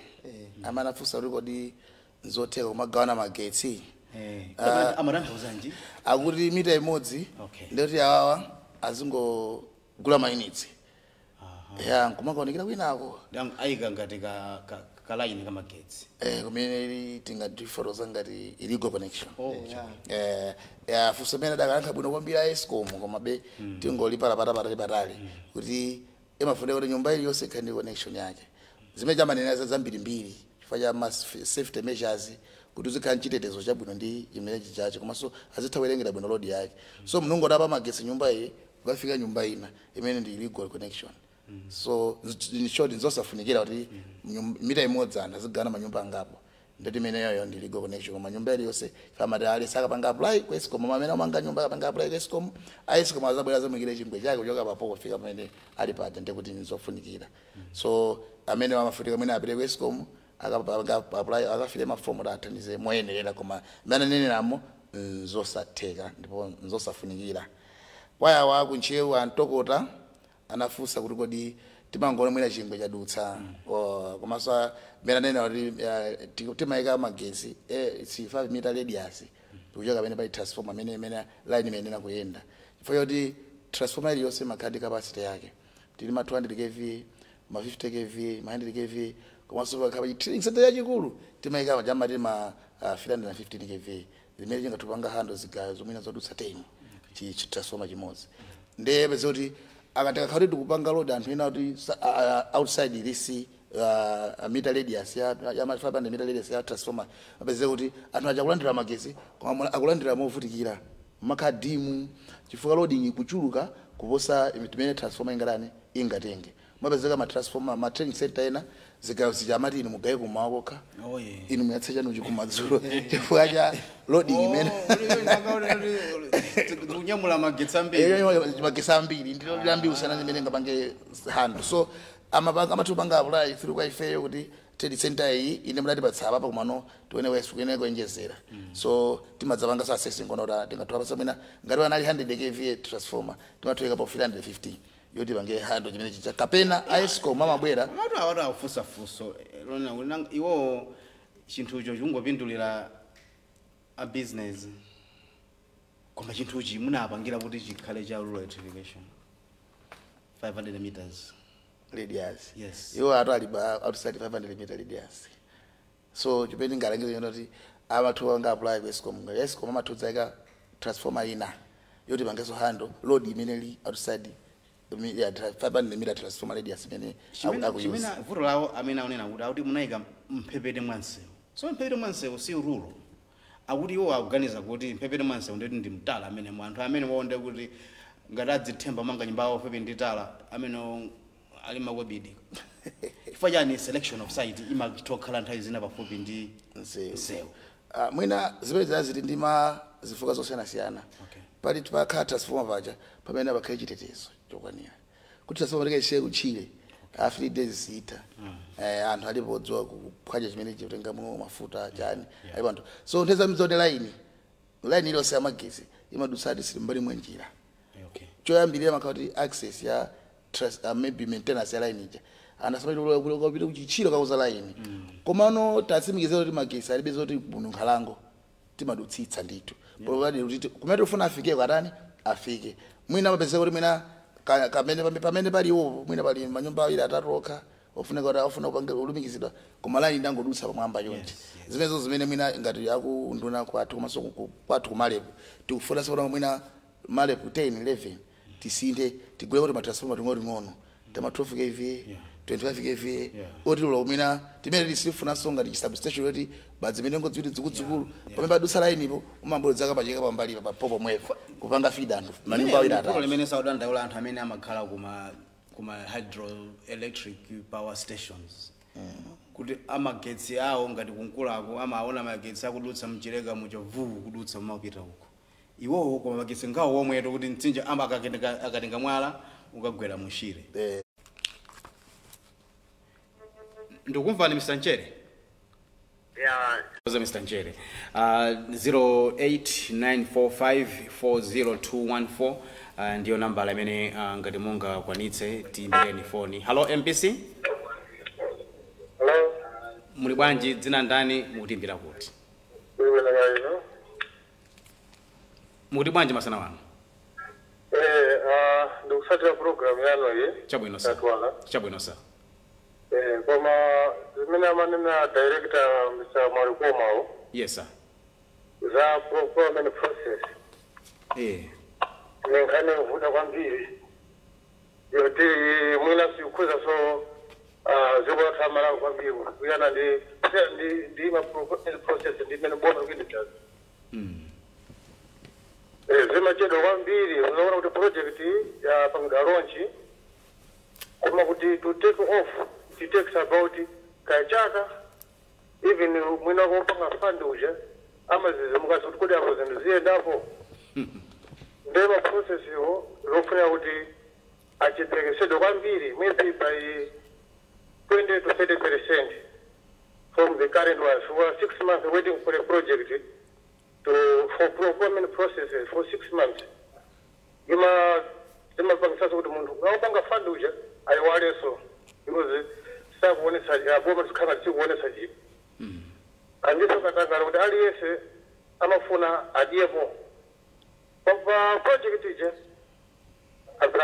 Speaker 3: amene afunsa kuti kodi nzotheka kumagawana magetsi?
Speaker 1: Amatanthauzanji?
Speaker 3: Akuti mita imodzi ndikuti awawa azingogula mayunitsi ya nkumakaonekera kwinako.
Speaker 1: Ayika ngati kalaini kamagetsi.
Speaker 3: Kumene ili tingatifotoza ngati illegal connection.
Speaker 1: Oh,
Speaker 3: ya funso imene adakayankha bwino kwambiri a ESCOM, komabe tingolipalapata patali patali kuti imafunika kuti nyumba iliyonse ikhale ndi connection yake. Zimene chamanena za zambirimbiri chifukwa cha ma safety measures, kuti uzikhala mchitetezo chabwino ndi chimene chichache, komanso azitha kuwerengera bwino load yake. So mnungodapa magetsi nyumba iyi ukafika nyumba ina imene ndi illegal connection. So in short, nzosafunikira kuti mita imodzi anthu azigana manyumba angapo. Ndati imeneyoyo ndi legal connection, koma nyumba iliyonse famati ali sakapanga apply ku ESCOM, amene amanga nyumba akapanga apply ku ESCOM, a ESCOM azabwera zamuyikire chingwe chake kuchoka papo kufika pamene ali paja, ndikuti nzofunikira. So amene amafunika amene apite ku ESCOM akapanga apply, akafile mafomu kuti athandize moyenerera, koma amene aneneramo nzosatheka ndipo nzosafunikira. Kwayawa kuntchewu antokota anafunsa kuti kodi timangoona mwina chingwe chadutsa, komanso amene anena kuti timayika magetsi it's 5 meter radius kuchoka pamene pali transformer amene imene line imene inakuyenda, chifukwa choti transformer iliyonse imakhala ndi capacity yake. Tili ma 200 kV, ma 50 kV, ma 100 kV, komanso pakhala trading center yachikulu timayika chamati ma 315 kV zimene chingatupanga handle zigayo zomwe zodutsa 10 chi transformer chimodzi. Ndiye peza kuti akatika kuti tikupanga load anthu ena kuti outside this meter radius ya ma 500 meter radius ya transformer, apeze kuti anthu aja akulandira magetsi koma akulandira movutikira makhadimu chifukwa loading ikuchuluka kuposa timene transformer ingatani ingatenge. Mapezeka ma transformer ma training center ena zigayo zichamati inu mugaye kumawa kokha,
Speaker 1: Oh, yeah.
Speaker 3: inu muyatse chanuchi kumadzulo chifukwa cha loading imene
Speaker 1: kunyamula magetsi ambiri.
Speaker 3: Magetsi ambiri ndilo lambi usana zimene ngapange handle. So amapanga amatupanga apply through kwa ifeyo kuti trade center iyi ine mudatipatsa apa komano tione wesu kuene kuenjezera. So timadzapanga sa assessing kono kuti tingathuwa mwina ngati wanali 100 kVA transformer timathuweka pa 350 yoti pange handle chimene chicha kapena ESCOM amabwera.
Speaker 1: Amatu awatu akufunsafunso lona kuti iwo chinthucho chikungopindulira a business, koma chinthuchi munapangira kuti chikhale cha rural electrification, 500 meters
Speaker 3: radius.
Speaker 1: Yes.
Speaker 3: Iwo atu ali outside 500 meter radius. So chimene ngalangize chino kuti amathu anga apply ku ESCOM, ngati ESCOM amathudzayika transformer ina yoti pangeso handle load imene li outside ya 500 meter transformer radius imene
Speaker 1: chimene
Speaker 3: akuyuza.
Speaker 1: Vuto lawo amene akunena kuti akuti munayika mphepete mwa msewu, so mphepete mwa msewu si rural. Akuti iwo akuganiza kuti mphepete mwa msewu nditi ndi mtala amene mu anthu amene waonde kuti ngati adzithemba manga nyumba yawo pafupi ndi tala amene ali makwabidi. Chifukwa chani selection of site imatokhala nthawi zina pafupi ndi
Speaker 3: msewu?
Speaker 1: Msewu.
Speaker 3: Mwina zimene zazili ndi ma zifukwa zosiyanasiyana. Pali pakhala transformer paja pamene pakhale chitetezo chokwanira kuti transformer tikaisiye kutchire a 3 days sita, anthu alipo odziwa kuphwanya chimene chitengamo mafuta chani, alipo anthu. So nthawi zambiri zoti line iliyonse yamagetsi imadutsa ati mbali mwa njira. Choyambirira makhala kuti access ya maybe maintenance ya line ija anasamapita kuchichiro kauza line, komano tatsimikizira kuti magetsi alibe zoti muno nkhalango timadutsitsa ndithu kuti kumene tifuna afike katani afike. Mwina mapezeka kuti mwina kamene pali iwopo mwina pali manyumba awiri atatu okha ofunika kuti afuna kupanga kulumikizidwa, koma line ndangodutsa pamwamba chonchi. Zimenezo zimene mwina ngati akunduna kwathu komanso kwathu kumalepo tikufuna sopano mwina malepo 10 11 tisinthe tigule kuti matransformer ting'onoting'ono tema 12 kV, 25 kV, otilola kumina timene tisifunanso ngati substation yoti badzi imene ngodziwiri dzikudzikulu pamene padutsa line ipo umambodzaka pacheka pambali pa popo mwepo kupanga feed anthu manyumba awiri
Speaker 1: Vuto
Speaker 3: atatu.
Speaker 1: limene saudandaula anthu amene amakhala kuma hydroelectric power stations. Kuti amagetsi awo ngati kunkulako amaona magetsi akudutsa mchileka muja vuu kudutsa mapita uko iwowo, koma magetsi ngawo omweto kuti mtsinje ama akatenga mwala ukagwera mushire. Ndikumvani Mr. Nchere.
Speaker 4: Ya.
Speaker 1: Oza Mr. Nchere. 0894540214 ndiyo nambala imene ngati mungakwanitse tiyimbireni foni. Hello MBC.
Speaker 4: Hello.
Speaker 1: Muli bwanji, dzina ndani, mukutimbira kuti?
Speaker 4: Iwe na
Speaker 1: Mukuti bwanji masana wanu?
Speaker 4: Ndikusatira program yanu iyi.
Speaker 1: Chabwino sa.
Speaker 4: Tatwala.
Speaker 1: Chabwino sa.
Speaker 4: Koma zimene amanena director Mr. Marikomawo
Speaker 1: Yes sir.
Speaker 4: za procurement process ni nkhani yovuta kwambiri yoti mwina sikhuza so dziko lathu amalawi kwambiri kuyana ndi ma procurement process ndi imene boma likuendetsazi. Zimachedwa kwambiri. Unaona kuti project yapangidwa launch, koma kuti to take off it takes about kachaka, even mwina kopanga fund uja amazizimuka kuti kodi apo zinthu ziyendapo. Ndiye ma process iwo lofunira kuti achipekesedwe kwambiri, maybe by 20 to 30% from the current ones. We are 6 months waiting for a project to for procurement processes for 6 months. Ima zimapangisaso kuti munthu aupanga fund uja ayiwaleso because sakuonesa boma tikhala tikuonesa chipo andiso katangala kuti aliyense amafuna adyepo pa project ija,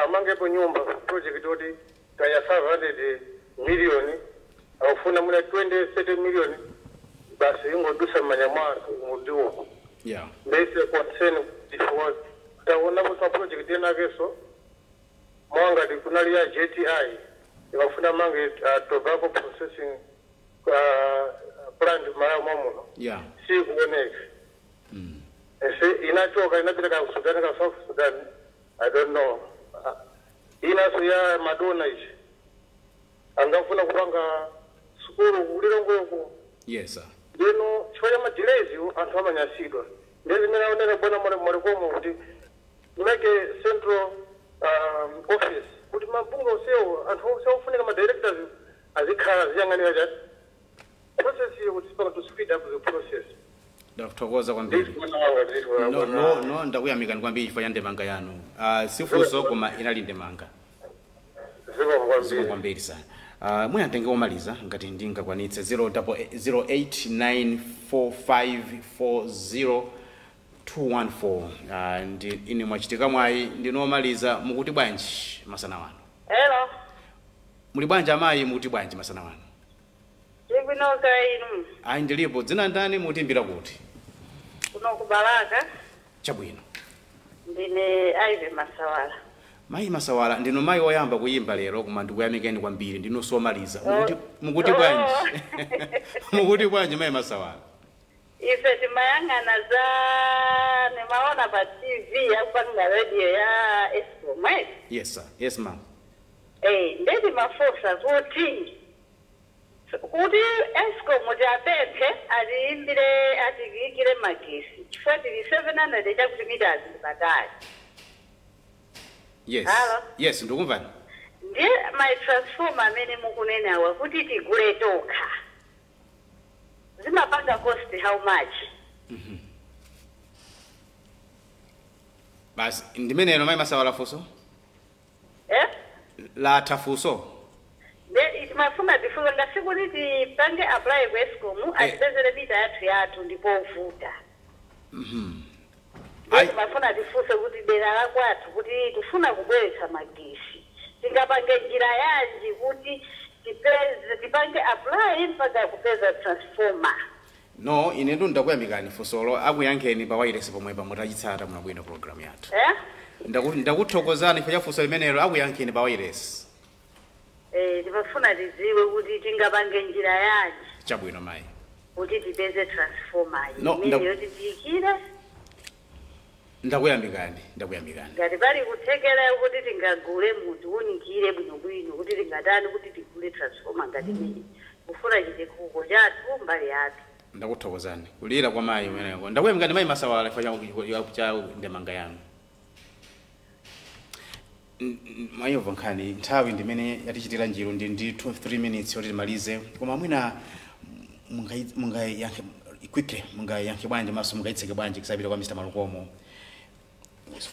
Speaker 4: amangepo nyumba project yoti kaya 500 million, aufuna muna 20 30 million, basi ingodusa mmanya mwa anthu ndiwo. Ndese concern before taona kuti project enakeso mwangati kunali ya JTI ikafuna mange tobacco processing plant Malawi mwamuno, sikuoneka. Ese inachoka inapita ka Sudan, ka South Sudan, I don't know. Inaso ya Madonna ichi angafuna kupanga sukulu kulilongweko.
Speaker 1: Yes sir.
Speaker 4: Lino chifukwa cha ma delays anthu amanyasidwa. Ndiye zimene aoneka bwana Mwalikomo kuti make central office kuti mabunga onsewo, anthu onse ofunika, ma directors azikhala aziyang'anira chati process iyo kuti sipanga to speed up the process.
Speaker 1: Ndakuthokoza kwambiri.
Speaker 4: No.
Speaker 1: No, ndakuyamikani kwambiri chifukwa cha ndemanga yanu. Sifunso koma inali ndemanga.
Speaker 4: Zikomo
Speaker 1: Zikomo
Speaker 4: kwambiri.
Speaker 1: Kwambiri sana. Mwina ndenge omaliza ngati ndingakwanitse 0894540214. Ndi ine mwachitika mwayi ndinomaliza. Mukuti bwanji masana wano?
Speaker 6: Hello.
Speaker 1: Muli bwanji amayi, mukuti bwanji masana wano?
Speaker 6: Ndikunoka inu.
Speaker 1: Ayi, ndilipo. Dzina ndani, mutimbira kuti?
Speaker 6: Kuno kubalaka.
Speaker 1: Chabwino.
Speaker 6: Ndine Aive Masawala.
Speaker 1: Mayi Masawala, ndinu mayi woyamba kuyimba lero koma ndikuyamikeni kwambiri, ndinu somaliza. Mukuti bwanji? Mukuti bwanji mayi Masawala?
Speaker 6: Ife timayang'ana za nimaona pa TV yakupanga radio ya Escom.
Speaker 1: Yes sir, yes ma'am.
Speaker 6: Ndeti mafosa kuti Escom tiapemphe atiimbire atiyikire magesi chifukwa tili 700 chakuti meters patali.
Speaker 1: Yes.
Speaker 6: Hello.
Speaker 1: Yes, ndikumvani.
Speaker 6: Ndiye ma transformer amene mukunenawa kuti tigule tokha zimapanga cost how much?
Speaker 1: Basi ndimeneno mayi Masawala, funso?
Speaker 6: Eh?
Speaker 1: Latha funso?
Speaker 6: Nde timafuna tifunse ngasi kuti tipange apply ku Escom atipezere mita yathu ndipovuta.
Speaker 1: Ai.
Speaker 6: Timafuna tifunse kuti dera la kwathu kuti tifuna kubweretsa magesi tingapange njira yanji kuti tipeze tipange apply mpaka kupeza transformer?
Speaker 1: No, ine ndo ndakuyamikani funsolo, akuyankheni pa wireless pomwepa mutachitsata munabwino program yathu.
Speaker 6: Eh?
Speaker 1: Ndakuthokozani chifukwa cha funso limenelo, akuyankheni pa wireless.
Speaker 6: Timafuna tidziwe kuti tingapange njira yanji
Speaker 1: Chabwino mayi.
Speaker 6: kuti tipeze transformer
Speaker 1: No,
Speaker 6: imene yoti tiyikire.
Speaker 1: Ndakuyamikani, ndakuyamikani.
Speaker 6: Ngati pali kuthekera kuti tingagule mutiunikire bwinobwino kuti tingatani kuti tigule transformer ngati imene Kufuna chitukuko chathu mbali yathu.
Speaker 1: Ndakuthokozani kulira kwa mayi umeneko. Ndakuyamikani mayi Masawala chifukwa cha ndemanga yanu. Mayova nkhani, nthawi ndimene yatichitira njiru, ndi 2 3 minutes yoti timalize, koma mwina mungayankhe quickly, mungayankhe bwanji maso, mungayitseke bwanji kusapita kwa Mr. Malukomo,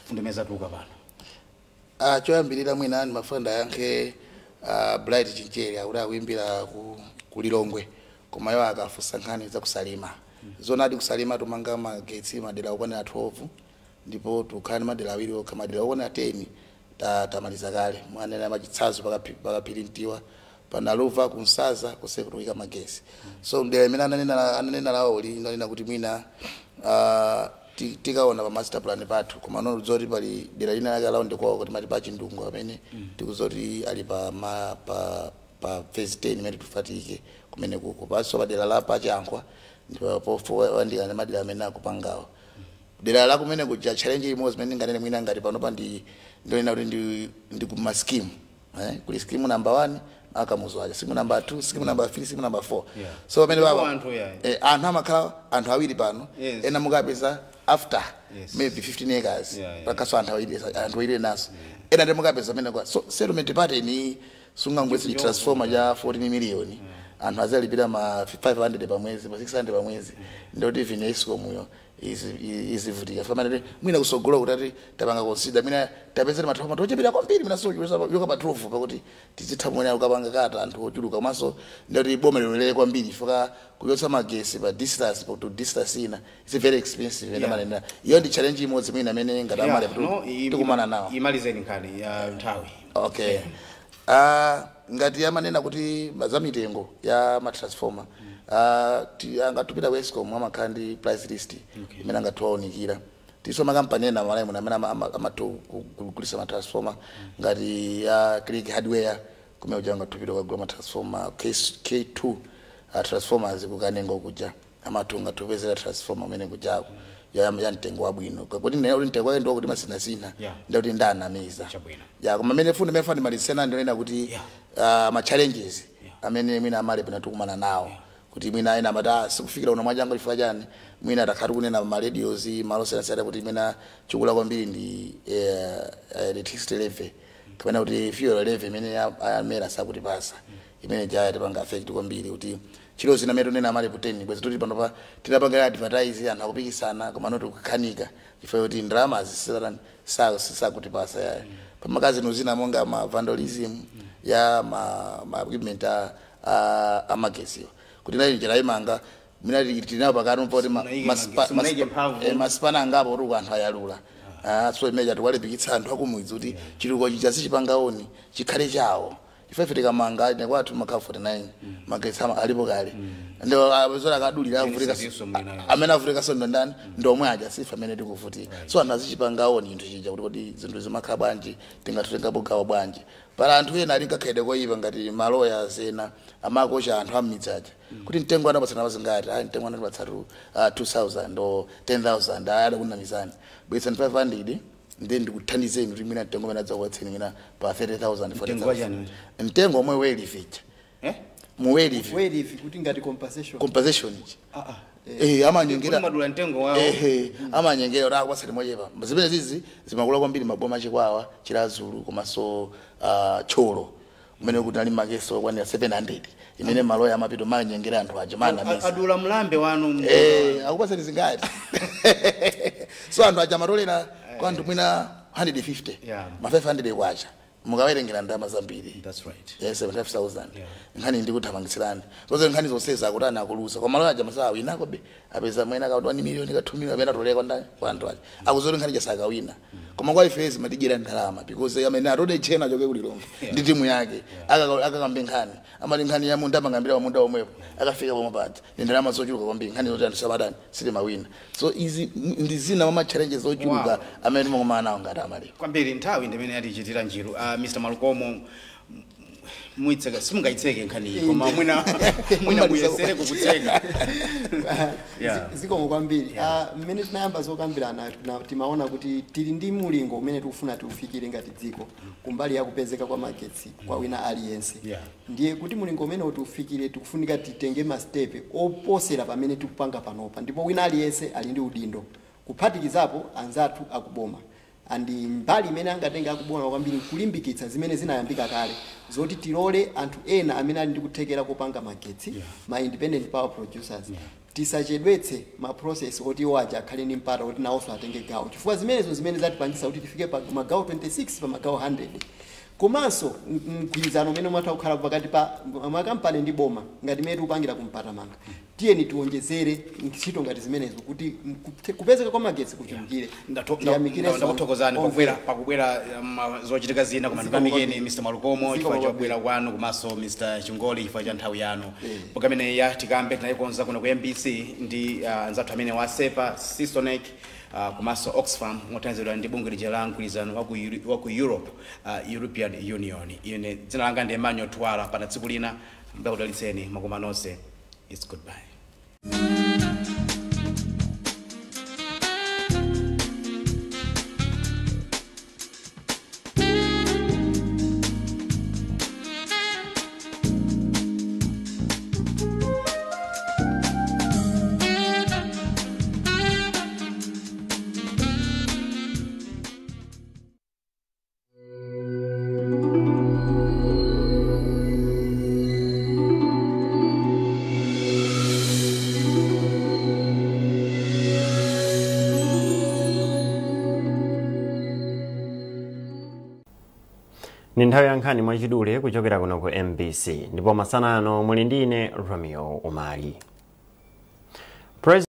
Speaker 1: fundo imene zatuluka pano?
Speaker 3: Choyambirira mwina ndimafuna ndayankhe Bright Chinchere, akuti akuimbira ku Lilongwe, koma iwo akafunsa nkhani za kusalima. Zonadi, kusalima tumanga magetsi madera okwanira 12, ndipo tukhala ndi madera awiri okha. Madera okwanira 10 tamaliza kale. Mwanena machitsanzo, pakaphiri mtiwa, panaluva, kunsaza kuse kutuyika magesi. So mdera imene ananena lawo linanena kuti mwina tikaona pa master plan pathu, koma nozoti pali dera lina lake around kwawo kuti mati pa Chindungu amene tikuzoti ali pa phase 10 imene tifatike kumene kuko paso padera la Pachankhwa, ndipo pofowandikana madera amene akupangawo dera la kumene kuja. Challenge imodzi imene ndinganene mwina ngati panopa ndi ndionena kuti ndi kuma scheme, kuli scheme number 1 akamuzu aja, scheme number 2, scheme number 3, scheme number 4. So pamene
Speaker 1: Ndipo
Speaker 3: baba
Speaker 1: anthu yayi.
Speaker 3: Anthu amakhala anthu awiri pano, ena mukapeza after maybe 15 acres pakaso anthu awiri naso, ena ndi mukapeza pamene kwa. So settlement pattern sungangwetse transformer cha 14 million, anthu azalipira ma 500 pa mwezi, ma 600 pa mwezi, ndoti even ESCOM yo izivutika. Famanene mwina kusogola kuti ati tapanga consider, mwina tapezera ma transformer tochepera kwambiri, mwina so yoka pa 12, pakuti tizitha mwina ukapanga kata anthu ochuluka. Komanso ndoti boma lilolere kwambiri foka kuyotsa magesi pa distance pa to distance ina, it's very expensive. Manena iyo ndi challenge imodzi mwina amene ngati amale
Speaker 1: No,
Speaker 3: tikumana nawo.
Speaker 1: Imalizeni nkhani ya nthawi.
Speaker 3: Okay, ngati amanena kuti za mitengo ya ma transformer, angatupita ku ESCOM, amakhala ndi price list imene angatiwaunikira. Tiso makampani ena malaimo amene amatha kugulisa ma transformer ngati ya Click Hardware, kumene kuja angatupita kukagula ma transformer. K2 transformers kukanengo kuja amathu ngatupezera transformer umene kujako ya mtengo wabwino, kuti ndinena kuti mtengo wake ndiwakuti masinasina, ndikuti ndanamiza.
Speaker 1: Chabwino.
Speaker 3: Ya, koma amene funa imene funa ndimalizena, ndionena kuti ma challenges amene mwina amale pena tikumana nawo, kuti mwina ena amati, "Ah, sikufikira uno mwachangu chifukwa chani?" Mwina takhala kunena ma radios malo osiyanasiyana kuti mwina chikula kwambiri ndi electricity levy kapena kuti fuel levy imene amera sakutipasa, imene jaya tipanga affect kwambiri, kuti chilo zina amene tunena amale 10 bwezi tuti panopa tinapanga advertise, anthu akupikisana, koma noti kukhanika chifukwa kuti ndalama sakutipasa yayo. Pamakazi nozina monga ma vandalism ya ma equipment a magesiwa, kuti nayi njira imanga mina tinayo pakati mpoti
Speaker 1: Simunaike mphamvu.
Speaker 3: Masipana angapo kuti anthu ayalula. So imene tiwalimbikitsa anthu akumudzi kuti chitukuko chija sichipangaoni chikhale chawo. Ife ife tikamanga ine kwathu makhala 49 magetsi alipo kale, ndio azora akadulira avutika.
Speaker 1: Genesis mwinayo.
Speaker 3: Amene avutika so ndani? Ndomwe aja, sife amene tikuvutika. So anthu azichipangaoni chinthu chija kuti kodi zinthu zimakhala bwanji, tingatitengapo gawo bwanji. Pala anthu ena ali ngakhale koyipa ngati maloya ena amakocha anthu am'midzi aja kuti mtengo anapatsana pazingati, ayi, mtengo anapatsatu 2000 or 10,000, ayi, adakunamizani, bwetsani 500 then ndikuthandizeni kuti mwina mtengo umene adzakupatseni mwina pa 30,000.
Speaker 1: Mtengo wachani?
Speaker 3: Mtengo omwe welivija
Speaker 1: Eh?
Speaker 3: muwelivi.
Speaker 2: Welivi kuti ngati compensation.
Speaker 3: Compensation ichi.
Speaker 1: Ah, ah.
Speaker 3: Amanyengera.
Speaker 1: Kuti madula mtengo wawo.
Speaker 3: Ehe, amanyengera kuti akupatsani mochepa. Zimene zizi zimakula kwambiri maboma Achikwawa, Chiradzulu komanso Thyolo, kumene kuti ali makeso okwanira 700 imene maloya amapita manyengera anthu aja manamisa.
Speaker 1: Adula mlambe wanu.
Speaker 3: Akupatsani zingati? So anthu aja amatolera kwa anthu mwina 150 ma 500 kwacha, mukawerengera ndalama zambiri.
Speaker 1: That's right.
Speaker 3: Yeah, 75,000. Nkhani ndikuthamangitsirani zonse, nkhani zonse zakuti ana akuluza, koma maloya aja masawa awinako be, apeza mwena ka 1 million, ka 2 million amene atolera kwa ndani, kwa anthu aja akuzoti nkhani jasakawina. Koma kwa ifezi matidyera ndalama because amene atode chena choke kulilongo ndi timu yake akakambe nkhani, amati nkhani ya munda amangambira wa munda omwepo, akafika pomwe paja ndi ndalama zochuluka kwambiri, nkhani zoti anthu samadani sitimawina. So izi ndi zina mwa ma challenges zochuluka amene timakumana nawo ngati amaliro.
Speaker 1: Kwambiri, nthawi ndimene yatichitira njiru. Mr. Malukomo, Muitseka, simungaitseke nkhaniyi, koma mwina muyesere kukutseka. Yeah.
Speaker 2: Zikomo kwambiri. Mmene tinayamba zokambirana timaona kuti tili ndi mulingo umene tikufuna tiufikire ngati dziko kumbali ya kupezeka kwa magetsi kwa wina aliyense. Ndiye kuti mulingo umene tiufikire tikufunika titenge mastepe oposera pamene tikupanga panopa, ndipo wina aliyense ali ndi udindo kuphatikizapo anzathu akuboma. Andi mbali imene angatenga akuboma kwambiri kulimbikitsa zimene zinayambika kale zoti tilole anthu ena amene ali ndi kuthekera kopanga magetsi, ma independent power producers, tisachedwetse ma process oti iwo aja akhale ndi mpata oti nawonso atenge gawo, chifukwa zimenezo zimene zatipangisa kuti tifike pa magawo 26 pa magawo 100. Komanso mgwirizano umene umatha kukhala pakati pa makampani ndi boma ngati imene tikupangira kumpatamanga, tiyeni tiwonjezere ntchito ngati zimenezo kuti kupezeka kwa magetsi kuchulukire.
Speaker 1: Ndakuthokozani pakubwera zochitika zina, koma ndikuyamikeni Mr. Malukomo chifukwa chobwera kwanu, komanso Mr. Chingoli chifukwa cha nthawi yanu. Program imeneyi ya Tikambe tinayikonza kuno ku MBC ndi anzathu amene wa SEPA, Sisonec, komanso Oxfam, mothandizidwa ndi bungwe lija la mgwirizano wa ku Europe, European Union. Ine dzina langa ndi Emmanuel Twala. Pana tsiku lina, mbakudalitseni makoma nonse. It's goodbye.
Speaker 7: Ni nthawi ya nkhani mwachidule kuchokera kuno ku MBC, ndipo masana ano muli ndi ine Romeo Umali.